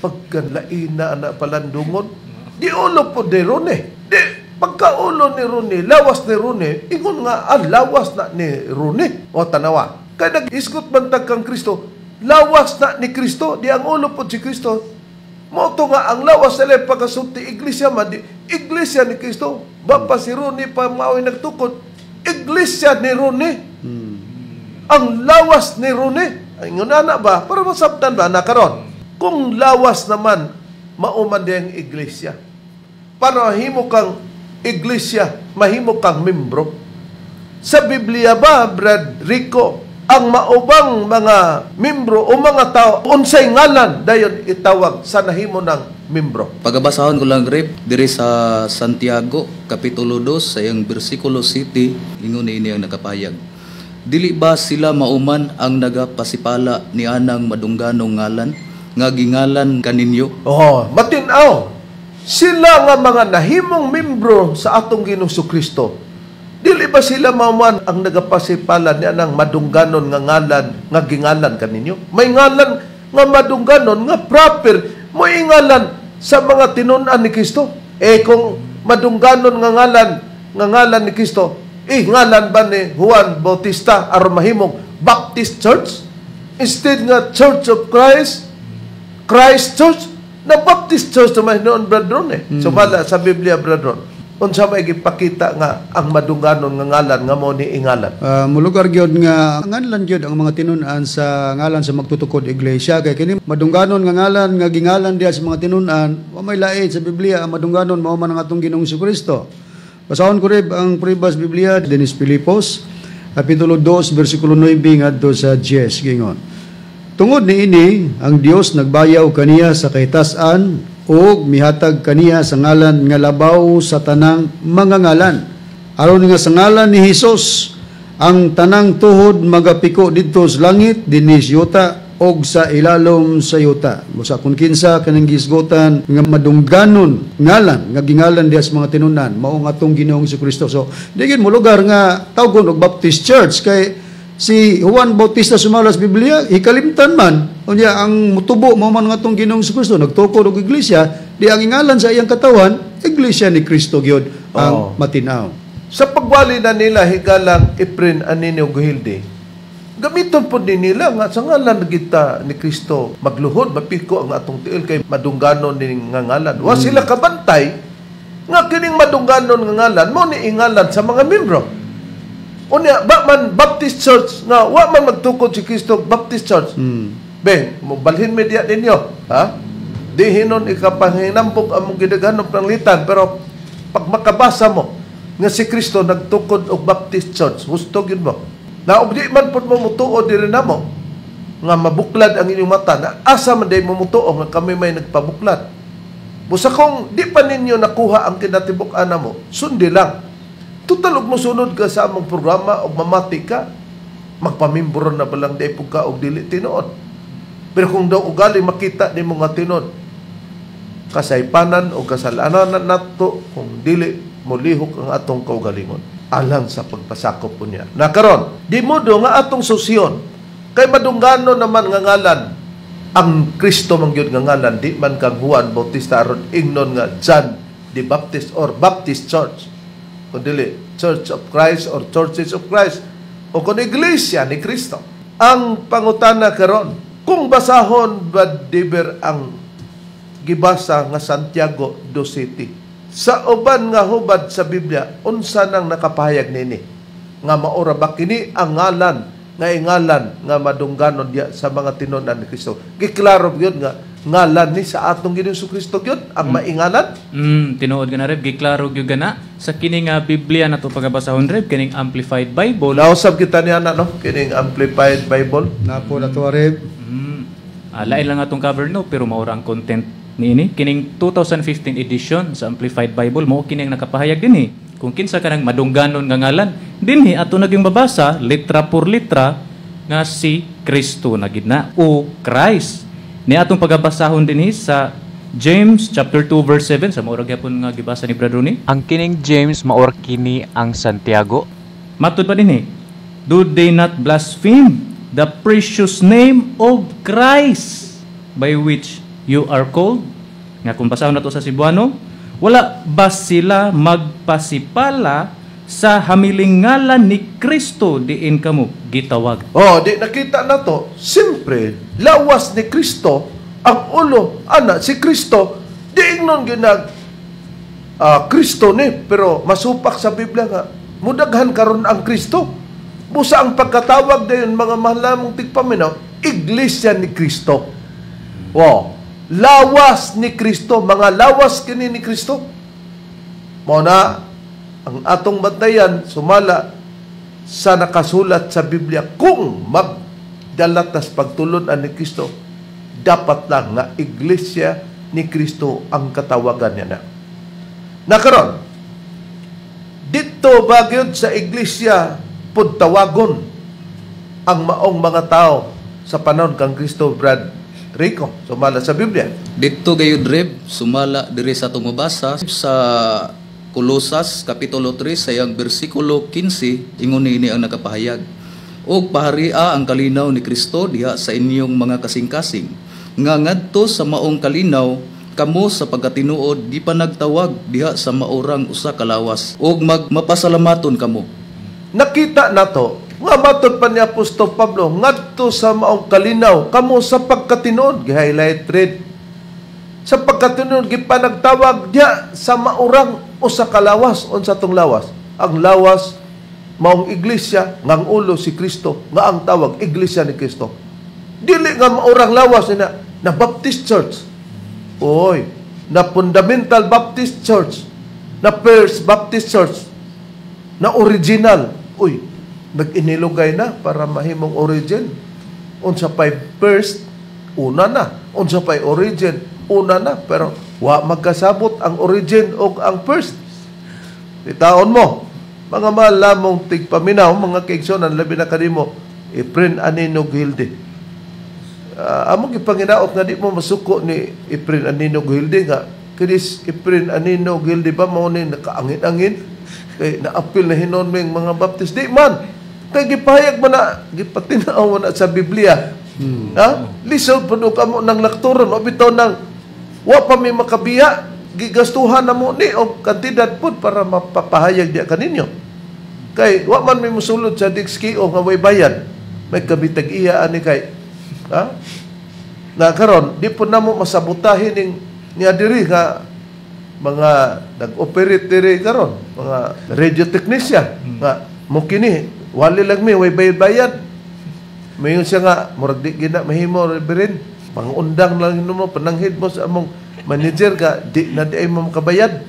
Pagkalaina na palandungon, di ulo po ni Rone. Di pagka ulo ni Rone, lawas ni Rone, ingon nga ang lawas na ni Rone. O tanawa. Kay nag-isgot man tag kang Kristo, lawas na ni Kristo, di ang ulo po si Kristo. Mo to nga ang lawas sa pagkasulti iglesia man di iglesia ni Kristo. Ba pa si Rone pa mao'y nagtukod, iglesia ni Rone. Ang lawas ni Rone. Ay, na ba? Para masabtan ba na karon? Kung lawas naman, mauman di ang iglesia. Para mahimo kang iglesia, mahimo kang membro. Sa Biblia ba, Brad Rico, ang maubang mga membro o mga tao, unsay ngalan dayon itawag sa nahimo ng membro? Pagabasahon ko lang, Reb, diri sa Santiago kapitulo 2 sa iyang bersikulo 7, ingon niini ang nakapayag. Dili ba sila mauman ang nagapasipala ni anang madungganong ngalan nga gingalan kaninyo? Oh, matinaw. Sila nga mga nahimong membro sa atong Ginoong Kristo, dili ba sila mauman ang nagapasipala ni anang madungganon nga ngalan nga gingalan kaninyo? May ngalan nga madungganon nga proper mo ingalan sa mga tinun-an ni Kristo. Eh kung madungganon nga ngalan ni Kristo, eh ngalan ba ni Juan Bautista aron mahimong Baptist Church instead nga Church of Christ, Christ Church, na Baptist Church naman noon, Brad Ron eh. So bala sa Biblia, Brad Ron, unsa may gipakita nga ang madungganon nga ngalan nga mo ni ingalan? Mulugar gyud nga ngalan gyud ang mga tinun-an sa ngalan sa magtutukod iglesia, kay kini madungganon nga ngalan nga gingalan diha sa mga tinun-an, wa may lain sa Biblia ang madungganon mao man ang atong Ginoong Kristo. Basahon ko, Reb, ang pribas Biblia dinis Filipos kapitulo 2 bersikulo 9 ngadto sa 10, gingon. Tungod niini, ang Dios nagbayaw kaniya sa kahitas-an ug mihatag kaniya sa ngalan nga labaw sa tanang mga ngalan. Aron nga sa ngalan ni Hesus ang tanang tuhod magapiko didto sa langit, dinhi sa yuta og sa ilalom sa yuta. Busa kung kinsa kanang gisgutan nga madungganon ngalan nga gingalan diha sa mga tinunan, mao ang atong Ginoong Kristo. So di gyud mo lugar nga tawgon og Baptist Church kay si Juan Bautista, sumala sa Biblia, ikalimtan man. Unya ang mutubo mao man nga atong Ginoong Kristo nagtukod og iglesia, di ang ingalan sa iyang katawan, Iglesia ni Kristo gyud ang matin-aw. Sa pagwali na nila, higalang Efren Anino Guhilde, gamiton po ni nila nga sa ngalan kita ni Kristo magluhod, mapiko ang atong tiil kay madungganon ni nga ngalan. Wa sila kabantay nga kining madungganon nga ngalan mo ni ingalan sa mga membro. Unya, ba man Baptist Church nga wa man magtukod si Kristo Baptist Church. Be, mobalhin media ninyo, ha? Di hinon ikapanginambok among gidaghanon panglitan, pero pag makabasa mo nga si Kristo nagtukod og Baptist Church, husto gyud mo. Na og di man pud mo mutuo diri namo nga mabuklad ang inyong mata, na asa man day mo mutuo nga kami may nagpabuklad. Busa kung di pa ninyo nakuha ang kinatibuk-an namo, sundi lang. Total og mosunod ka sa among programa og mamati ka, magpamimbro na ba lang di pug ka og dili tinuod. Pero kung daw ugali makita nimo nga tinuod, kasaypanan o kasalanan nato kung dili molihok ang atong kaugalingon alang sa pagpasakop po niya. Na karon, di modo nga atong susyon kay madunggano naman nga ngalan ang Kristo man gyud nga ngalan, di man kang Juan Bautista aron ingnon nga John the Baptist or Baptist Church, kun dili Church of Christ or Churches of Christ o kun Iglesia ni Kristo. Ang pangutana karon, kung basahon ba diber ang gibasa nga Santiago 2:7 sa uban nga hubad sa Biblia, unsa nang nakapahayag nini nga maura ba kini ang ngalan nga ingalan nga madungganon diya sa mga tinunan ni Kristo? Giklaro gyud nga ngalan ni sa atong Ginoong Kristo gyud ang maingalan. Tinuod gana, Reb, giklaro gyud gana sa kini nga Biblia nato pagabasahon, Reb, kining Amplified Bible. Nausab kita niya na, no, kining Amplified Bible. Napo na to, Reb. Lain lang atong cover, no, pero maura ang content niini. Kining 2015 edition sa Amplified Bible mo kini ang nakapahayag dinhi. Kung kinsa kanang madungganon nga ngalan, dinhi ato naging mabasa letra por letra nga si Kristo na gid na o Christ. Ni atong pagabasahon dinhi sa James chapter 2 verse 7 sa maura gyapon nga gibasa ni Brother Ronnie. Ang kining James maor kini ang Santiago. Matud pa dinhi, "Do they not blaspheme the precious name of Christ by which you are called?" Nga kung basahon nato sa Cebuano, "Wala ba sila magpasipala sa hamiling ngalan ni Kristo diin kamo gitawag?" Oh, di nakita na to. Siyempre, lawas ni Kristo, ang ulo, ana, si Kristo, di ingnon ginag Kristo ni, pero masupak sa Biblia nga, mudaghan karon ang Kristo. Busa ang pagkatawag dayon, mga mahal namong tigpaminaw, Iglesia ni Kristo. Wow. Lawas ni Kristo, mga lawas kini ni Kristo. Mao na ang atong bantayan sumala sa nakasulat sa Biblia, kung magdalatas pagtulon-an ni Kristo, dapat lang nga Iglesia ni Kristo ang katawagan niya na. Nakaron, dito bagyod sa Iglesia pud tawagon ang maong mga tao sa panahon kang Kristo, Brad Rico, sumala sa Biblia? Dito gayud, Reb, sumala diri sa atong mabasa sa Kolosas kapitulo 3 sa iyang bersikulo 15, ingon niini ang nakapahayag. "Og paharia ang kalinaw ni Kristo diha sa inyong mga kasing-kasing nga ngadto sa maong kalinaw kamo sa pagkatinuod gipanagtawag diha sa maurang usa ka lawas ug magmapasalamaton kamo." Nakita nato nga matod pa ni Apostol Pablo, ngadto sa maong kalinaw kamo sa pagkatinuod, gi-highlight red, sa pagkatinuod gipanagtawag diha sa maurang usa ka lawas. Unsa tong lawas? Ang lawas maong iglesia nga ang ulo si Kristo, nga ang tawag Iglesia ni Kristo. Dili nga maurang lawas na na Baptist Church, oy, na Fundamental Baptist Church, na First Baptist Church, na original. Uy, nag-inilugay na para mahimong origin. Unsa pay first, una na. Unsa pay origin, una na. Pero wa magkasabot ang origin o ang first. Itaon mo, mga malamong tigpaminaw, mga kaigsonan, labi na kanimo, Efren Anino Gilde. Among gipanginaot nga di mo masuko ni Efren Anino Gilde nga kinis Efren Anino Gilde ba mao ni nakaangin-angin kay naapil na hinon ming mga Baptist di man kay gipahayag man na gipatinaw man na sa Biblia. Ha? Lisod pud kamo ng lakturon o bitaw nang wa pa mi makabiya, gigastuhan na mo ni og kantidad pud para mapapahayag diya kaninyo. Kay wa man may musulod sa Dixkio nga way bayad. May kabitag iya ani kay ha? Na karon di po namo masabutahin ning niya diri nga mga nag-operate diri karon, mga radio technician nga mo kini wali lang mi way bayad-bayad. Mayon siya nga murag di gina mahimo reverend, pangundang lang mo pananghid mo sa among manager ka di na di ay mo makabayad.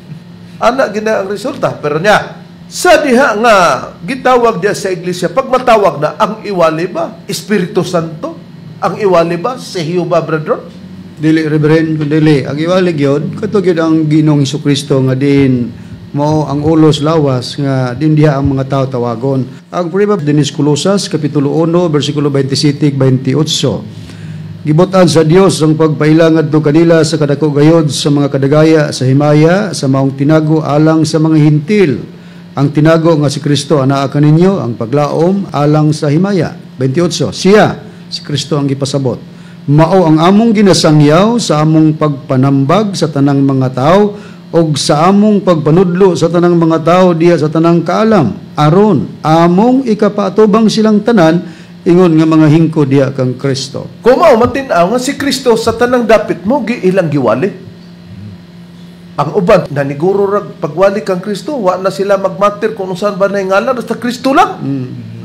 Ana gina ang resulta. Pero niya sa diha nga gitawag diya sa iglesia, pag matawag na ang iwali ba Espiritu Santo, ang iwali ba si Jehovah, brethren? Dili, Reverend, kun dili. Ang iwali gyud, kato gyud ang Ginoong Kristo nga din mao ang ulos lawas nga din diha ang mga tao tawagon. Ang prueba dinis Colosas kapitulo 1 bersikulo 27 28. Gibutan sa Dios ang pagpaila ngadto kanila sa kadako gayod sa mga kadagaya sa himaya sa maong tinago alang sa mga Hintil. Ang tinago nga si Kristo anaa kaninyo ang paglaom alang sa himaya. 28. Siya, si Kristo ang gipasabot. Mao ang among ginasangyaw sa among pagpanambag sa tanang mga tao og sa among pagpanudlo sa tanang mga tao diha sa tanang kaalam, aron among ikapaatubang silang tanan ingon nga mga hingko diha kang Kristo. Kung mao matin-aw nga si Kristo sa tanang dapit mo giilang giwali. Ang uban naniguro rag pagwali kang Kristo, wa na sila magmatir kung saan ba na ngalan, basta Kristo lang.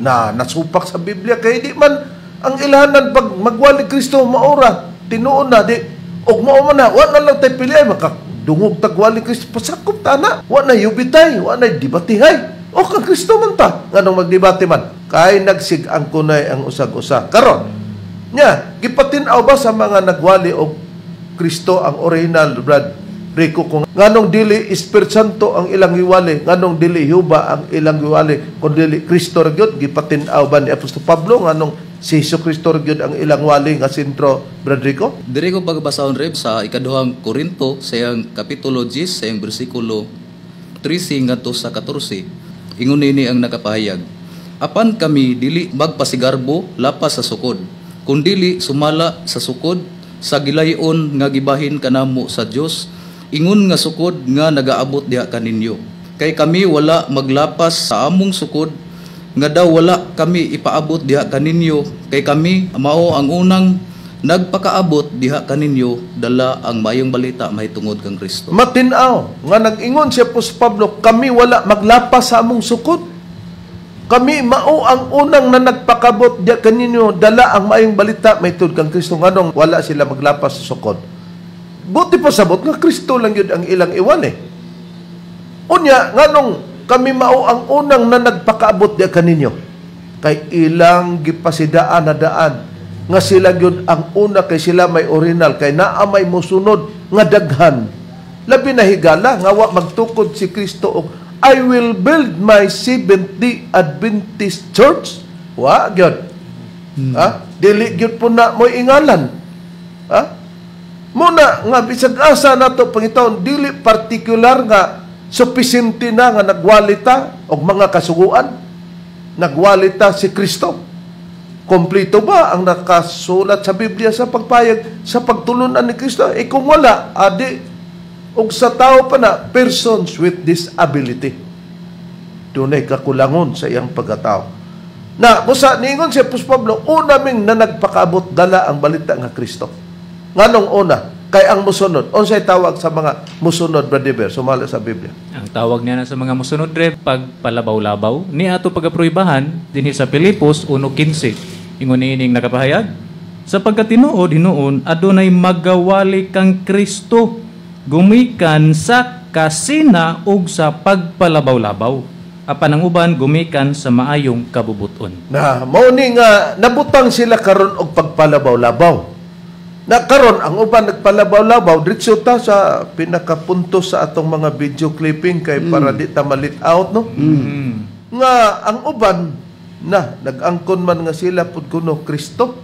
Na nasupak sa Biblia kay di man ang ilhanan pag magwali Kristo maora tinuon na di og mao man na wa na lang tay pili ay makadungog tagwali Kristo pasakop ta na, wa na yubitay, wa na debatihay. O kang Kristo man ta nganong magdebate man kay nagsig-ang kunay ang usag-usa karon nya gipatin-aw ba sa mga nagwali og Kristo ang original, Brad Rico, kung nganong dili Espiritu Santo ang ilang giwali, nganong dili Jehovah ang ilang giwali, kung dili Kristo ra gyud? Gipatin-aw ba ni Apostol Pablo nganong si Hesus Kristo ra gyud ang ilang wali nga sentro, Brad Rico? Diri ko pagbasahon, Reb, sa ikaduhang Korinto sa iyang kapitulo 10 sa iyang bersikulo 13 ngadto sa 14. Ingon nini ang nakapahayag. Apan kami dili magpasigarbo lapas sa sukod, kundili sumala sa sukod sa gilayon nga gibahin kanamo sa Dios, ingon nga sukod nga nagaabot diha kaninyo. Kay kami wala maglapas sa among sukod nga daw wala kami ipaabot diha kaninyo, kay kami mao ang unang nagpakaabot diha kaninyo dala ang maayong balita mahitungod kang Kristo. Matin-aw nga nag-ingon si Apostol Pablo, kami wala maglapas sa among sukod. Kami mao ang unang na nagpakabot diha kaninyo dala ang maayong balita mahitungod kang Kristo. Nganong wala sila maglapas sa sukod? Buti pa sabot nga Kristo lang yun ang ilang iwan eh. Unya, nganong kami mao ang unang na nagpakaabot diha kaninyo? Kay ilang gipasidaan na daan nga sila yun ang una, kay sila may original, kay naa may musunod nga daghan. Labi na higala nga wa magtukod si Kristo og I will build my Seventh-day Adventist Church. Wa gyud. Ha? Dili gyud po na mo'y ingalan. Ha? Muna nga bisag asa nato pangitaon, dili partikular nga supisente na nga nagwalita og mga kasuguan. Nagwalita si Kristo. Kompleto ba ang nakasulat sa Biblia sa pagpayag sa pagtulunan ni Kristo? E kung wala, adi og sa tao pa na persons with disability. Dunay kakulangon sa iyang pagkatao. Na busa niingon si Apostol Pablo, una ming na nagpakaabot dala ang balita nga Kristo. Nganong una? Kay ang musunod. Unsay tawag sa mga musunod, Brother Bear, sumala sa Biblia? Ang tawag niya na sa mga musunod, Rev, pagpalabaw-labaw. Ni ato pagapruibahan dinhi sa Pilipos 1:15. Ingon niining nakapahayag, sapagkat tinuod hinuon adunay magawali kang Kristo gumikan sa kasina ug sa pagpalabaw-labaw. Apan ang uban gumikan sa maayong kabubuton. Na mao ni nga nabutang sila karon og pagpalabaw-labaw. Na karon ang uban nagpalabaw-labaw diretso ta sa pinakapunto sa atong mga video clipping kay para di ta malit out, no. Nga ang uban na nag-angkon man nga sila pud kuno Kristo.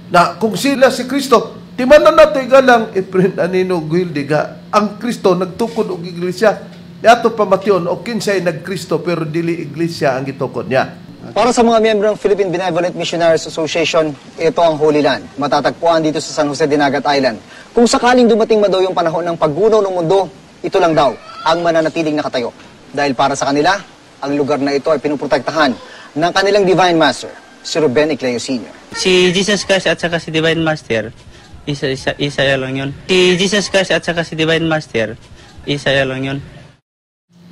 Na kung sila si Kristo, timanan nato igalang Efren Anino Guilde ga ang Kristo nagtukod og iglesia. Yato pamation o kinsay nagkristo pero dili iglesia ang gitukod niya. Para sa mga miyembro ng Philippine Benevolent Missionaries Association, ito ang Holy Land. Matatagpuan dito sa San Jose de Dinagat Island. Kung sakaling dumating ma daw yung panahon ng paggunaw ng mundo, ito lang daw ang mananatiling nakatayo. Dahil para sa kanila, ang lugar na ito ay pinuprotektahan ng kanilang Divine Master, si Ruben Ecleo Sr. Si Jesus Christ at saka si Divine Master, isa lang yun. Si Jesus Christ at saka si Divine Master, isa lang yun.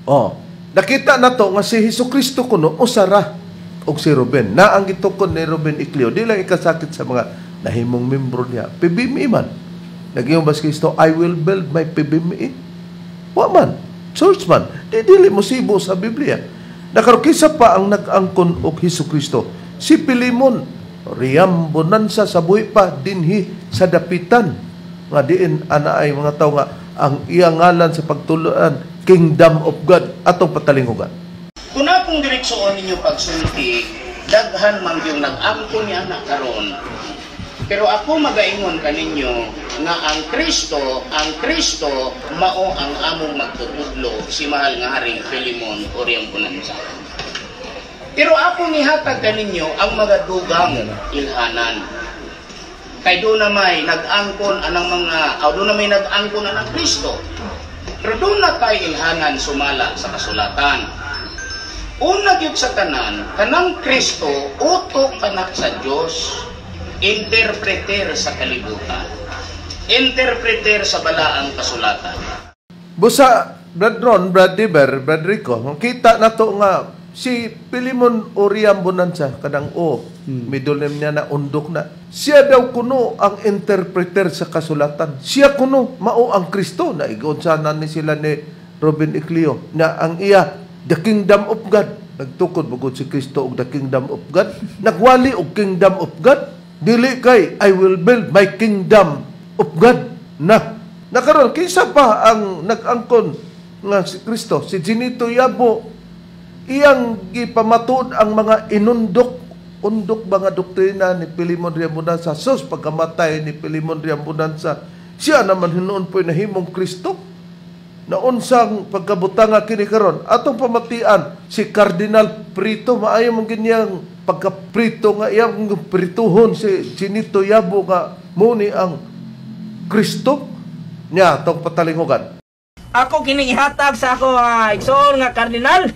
Oh, nakita na to nga si Hesus Kristo kuno usara og si Ruben. Na ang gitukod ni Ruben Ecleo di lang ikasakit sa mga nahimong membro niya. PBME man. Nag-ingon ba si Kristo, I will build my PBME? Wa man. Church man. Di dili mo sibo sa Biblia. Nakaron kinsa pa ang nag-angkon og Hesus Kristo? Si Pilimon Riambonanza sa buhi pa dinhi sa Dapitan nga diin ana ay mga tawo nga ang iyang ngalan sa pagtuluan Kingdom of God atong patalingugan. Kung akong diretsoon ninyo pagsulti, daghan man yung nag-angkon niya na karon. Pero ako magaingon kaninyo nga ang Kristo mao ang among magtutudlo, si mahal nga Haring Filemon Oriang Bonanza. Pero akong ihatag kaninyo ang mga dugang ilhanan. Kay doon na may nag-angkon anang mga, o doon na may nag-angkon anang Kristo. Pero doon na tayo ilhanan sumala sa kasulatan. Una gyud sa tanan, kanang Kristo uto kanak sa Dios, interpreter sa kalibutan, interpreter sa balaang kasulatan. Busa, Brad Ron, Brad Diber, Brad Rico, kita na to nga si Pilimon Oriam Bonanza, kanang O, middle name niya na undok na. Siya daw kuno ang interpreter sa kasulatan. Siya kuno mao ang Kristo. Naigon sana ni sila ni Robin Ecleo na ang iya, the Kingdom of God. Nagtukod bugod si Kristo og the Kingdom of God. Nagwali og Kingdom of God. Dili kay I will build my Kingdom of God. Na nakaron kinsa pa ang nag-angkon nga si Kristo? Si Ginito Yabo, iyang gipamatuod ang mga inundok undok mga doktrina ni Pilimon Riambonanza. Sus, pagkamatay ni Pilimon Riambonanza, siya naman hinuon po'y nahimong Kristo. Naunsang pagkabutanga kini karon atong pamatian si Cardinal Prito, maayo man ginyang pagkaprito nga iyang prituhon si Ginito Yabo nga muni ang Kristo niya atong patalingugan. Ako kining ihatag sa ako igsoon nga kardinal,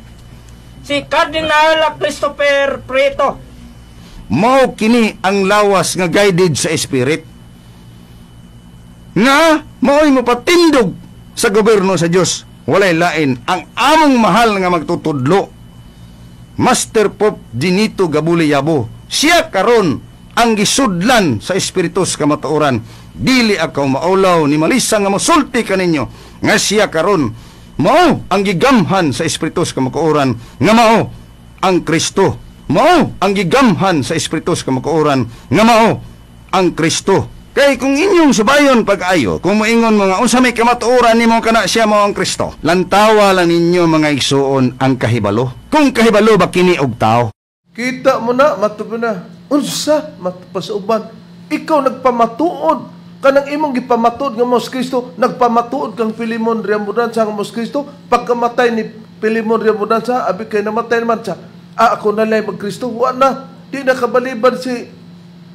si Cardinal Christopher Prieto. Mao kini ang lawas nga guided sa spirit nga mao'y mapatindog sa gobyerno sa Dios. Walay lain ang among mahal nga magtutudlo, Master Pope Dinito Gabuli Yabo. Siya karon ang gisudlan sa espiritus kamatuoran. Dili ako maulaw ni malisa nga mosulti kaninyo nga siya karon mao ang gigamhan sa espiritus kamatuoran nga mao ang Kristo. Mao ang gigamhan sa espiritus kamatuoran nga mao ang Kristo. Kay kung inyong subayon pag-ayo, kung moingon mga unsa may kamatuoran nimo kana siya mao ang Kristo, lantawa lang ninyo mga igsuon ang kahibalo. Kung kahibalo ba kini og tao? Kita mo na, matupo na. Unsa matupasuban? Ikaw nagpamatuod kanang imong gipamatuod nga mao si Kristo, nagpamatuod kang Pilimon Riambonanza nga mao si Kristo. Pagkamatay ni Pilimon Riambonanza, abi kay namatay naman siya. Ah, ako na lang magkristo. Wa na, di na kabaliban si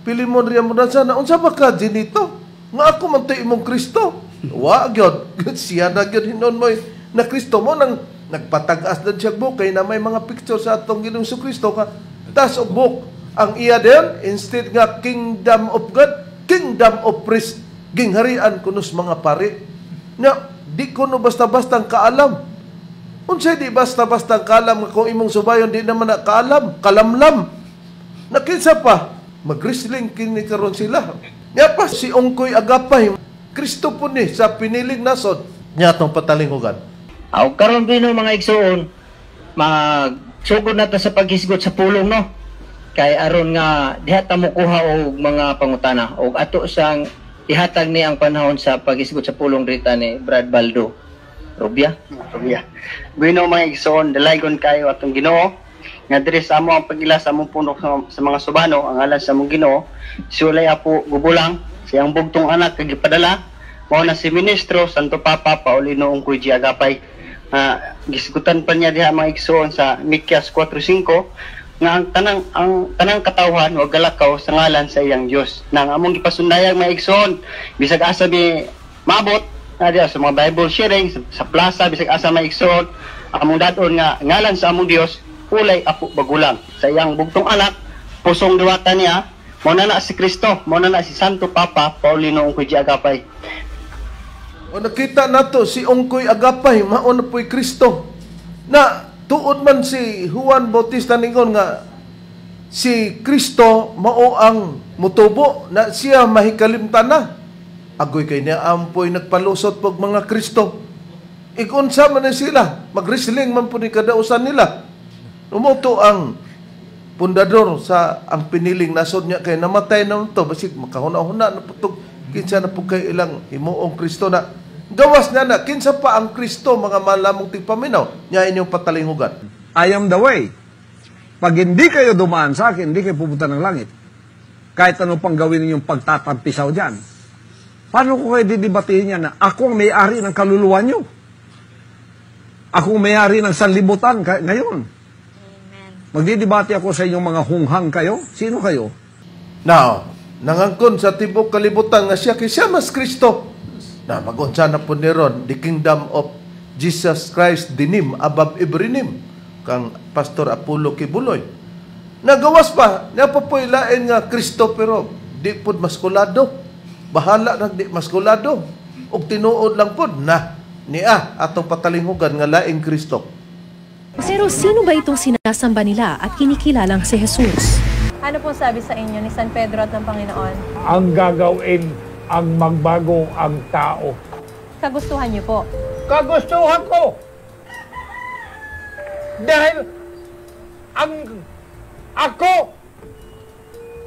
Pilimon Riambonanza na unsa ba ka Ginito? Nga ako man to imong Kristo. Wa gyud. Siya na gyud hinon mo na Kristo mo nang nagpatag-as na siya book kay na may mga picture sa atong Ginoong Kristo ka. Tas og book ang iya din instead nga Kingdom of God, Kingdom of Priest, gingharian kunos mga pari. Na di kuno basta-basta ang kaalam. Unsay di basta-basta ang kaalam kung imong subayon di naman na kaalam, kalamlam. Nakinsa pa mag-wrestling kini karon sila. Nya pa si Ongkoy Agapay, Kristo po ni sa piniling nasod. Nya atong patalingugan. Aw karon pino mga igsuon, Magsugod na ta sa paghisgot sa pulong, no? Kay aron nga diha ta mokuha og mga pangutana og ato sang ihatag ni ang panahon sa paghisgot sa pulong rita ni Brad Baldo Rubia. Rubia. Bueno, mga igsoon, dalaygon kayo atong Ginoo nga diri sa amo ang pagila sa among punok sa mga subano, ang ngalan sa among Ginoo, sulay apo gubulang siyang bugtong anak kag gipadala mao na si ministro Santo Papa Paulino Ungkoy G. Agapay. Gisgutan pa niya diha, mga igsoon, sa Mikyas 4:5 nga ang tanang katawhan wa galakaw sa ngalan sa iyang Dios. Na ang among gipasundayag, mga igsoon, bisag asa mi maabot na diha sa mga Bible sharing sa plaza, bisag asa, mga igsoon, among dadon nga ngalan sa among Dios ulay apo bagulang sa iyang bugtong anak, pusong diwata niya, mao na na si Kristo, mao na na si Santo Papa Paulino Ungkoy G. Agapay. O nakita nato si Ungkoy Agapay, mao na po'y Kristo. Na tuod man si Juan Bautista ningon nga si Kristo mao ang mutubo na siya mahikalimtan na. Agoy kay niya ampoy nagpalusot pag mga Kristo. Ikunsa man ni sila, magwrestling man po ni kadausan nila. Umuto ang pundador sa ang piniling nasod niya kay namatay na to, basig makahuna-huna na putog kinsa na po kay ilang himuong Kristo na gawas niya na kinsa pa ang Kristo, mga malamong tigpaminaw niya inyong patalinghugan. I am the way. Pag hindi kayo dumaan sa akin, hindi kayo pupunta ng langit. Kahit ano pang gawin ninyong pagtatampisaw dyan. Paano ko kayo didibatihin yan na ako ang may-ari ng kaluluwa nyo? Ako ang may-ari ng sanlibutan ngayon. Magdidibate ako sa inyong mga hunghang kayo? Sino kayo? Now, nangangkon sa tibok kalibutan nga siya kay siya mas Kristo. Na magunsa na po ni ron, the kingdom of Jesus Christ the name above every name kang Pastor Apollo Quiboloy. Nagawas pa, niya pa po'y lain nga Kristo pero di pod maskulado. Bahala nag di maskulado. Og tinuod lang pod na niya atong patalinghugan nga laing Kristo. Pero sino ba itong sinasamba nila at kinikilalang si Jesus? Ano po sabi sa inyo ni San Pedro at ng Panginoon? Ang gagawin ang magbago ang tao. Kagustuhan niyo po. Kagustuhan ko! Dahil ang ako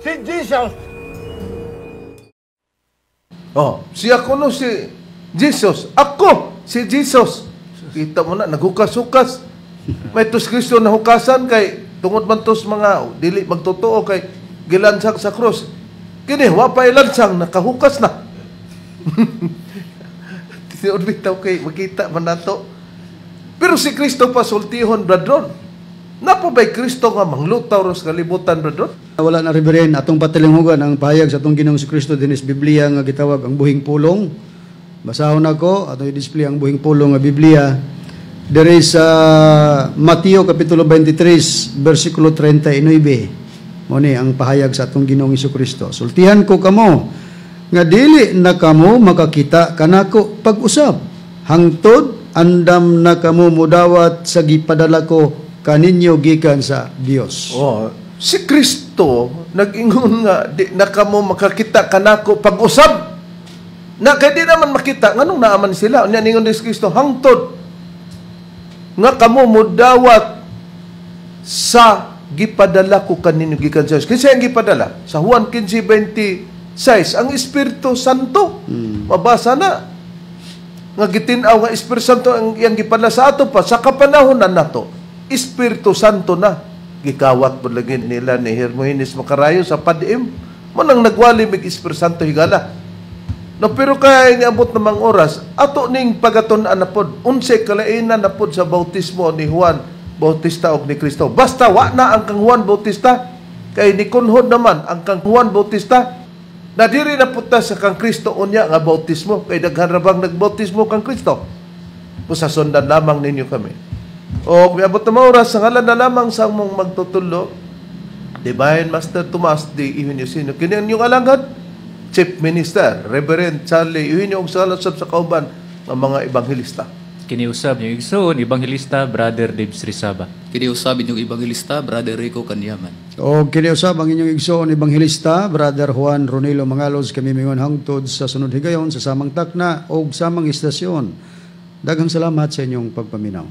si Jesus. Oh, siya kuno si Jesus. Ako si Jesus. Kita mo na naghukas-hukas. May tos Kristo na hukasan kay tungod man tos mga dili magtotoo kay gilansang sa krus. Kini wa pa ilansang, nakahukas na. Tinuod bitaw kay makita man nato. Pero si Kristo pa sultihon, bradron. Napa ba'y Kristo nga manglutaw ros kalibutan, bradron? Wala na, Reverend, atong patalinghugan ang pahayag sa atong Ginoong Kristo dinis Biblia nga gitawag ang buhing pulong. Basahon nako, atong i-display ang buhing pulong nga Biblia. Diri sa Mateo kapitulo 23 bersikulo 39. Mo ni ang pahayag sa atong Ginoong Kristo. Sultihan ko kamo nga dili na kamo makakita kanako pag-usab hangtod andam na kamo mudawat sa gipadala ko kaninyo gikan sa Dios. Oh, si Kristo nag-ingon nga di na kamo makakita kanako pag-usab. Na kay di naman makita nganong naaman sila. Unya ningon ni Kristo hangtod nga kamo mudawat sa gipadala ko kaninyo gikan sa Dios. Kinsa ang gipadala? Sa Juan 15:26, ang Espiritu Santo. Mabasa na nga gitin-aw nga Espiritu Santo ang iyang gipadala sa ato pa sa kapanahon na nato. Espiritu Santo na gikawat po lagi nila ni Hermogenes Macarayo sa Padim. Mo nang nagwali mig Espiritu Santo higala. No, pero kay niabot namang oras, ato ning pagatun-an na pod, unsay kalainan na pod sa bautismo ni Juan Bautista og ni Kristo. Basta wa na ang kang Juan Bautista, kay ni kunhod naman ang kang Juan Bautista, na diri na punta sa kang Kristo unya nga bautismo, kay daghan ra bang nagbautismo kang Kristo. Pusa sundan lamang ninyo kami. O miabot na mga oras, sa ngalan na lamang sa among magtutulo, Divine Master Tomas D. Eugenio Sino. Kini ang inyong alagad, Chief Minister, Reverend Charlie Eugenio, ug sa sa kauban ng mga ebanghelista. Kiniusab niyo igsoon, Ebanghelista Brother Dave Srisaba. Kiniusab inyong Ebanghelista, Brother Rico Kanyaman. O kiniusab ang inyong igsoon ebanghelista, Brother Juan Ronilo Mangalos, kami mingon hangtod sa sunod higayon sa samang takna o samang istasyon. Daghang salamat sa inyong pagpaminaw.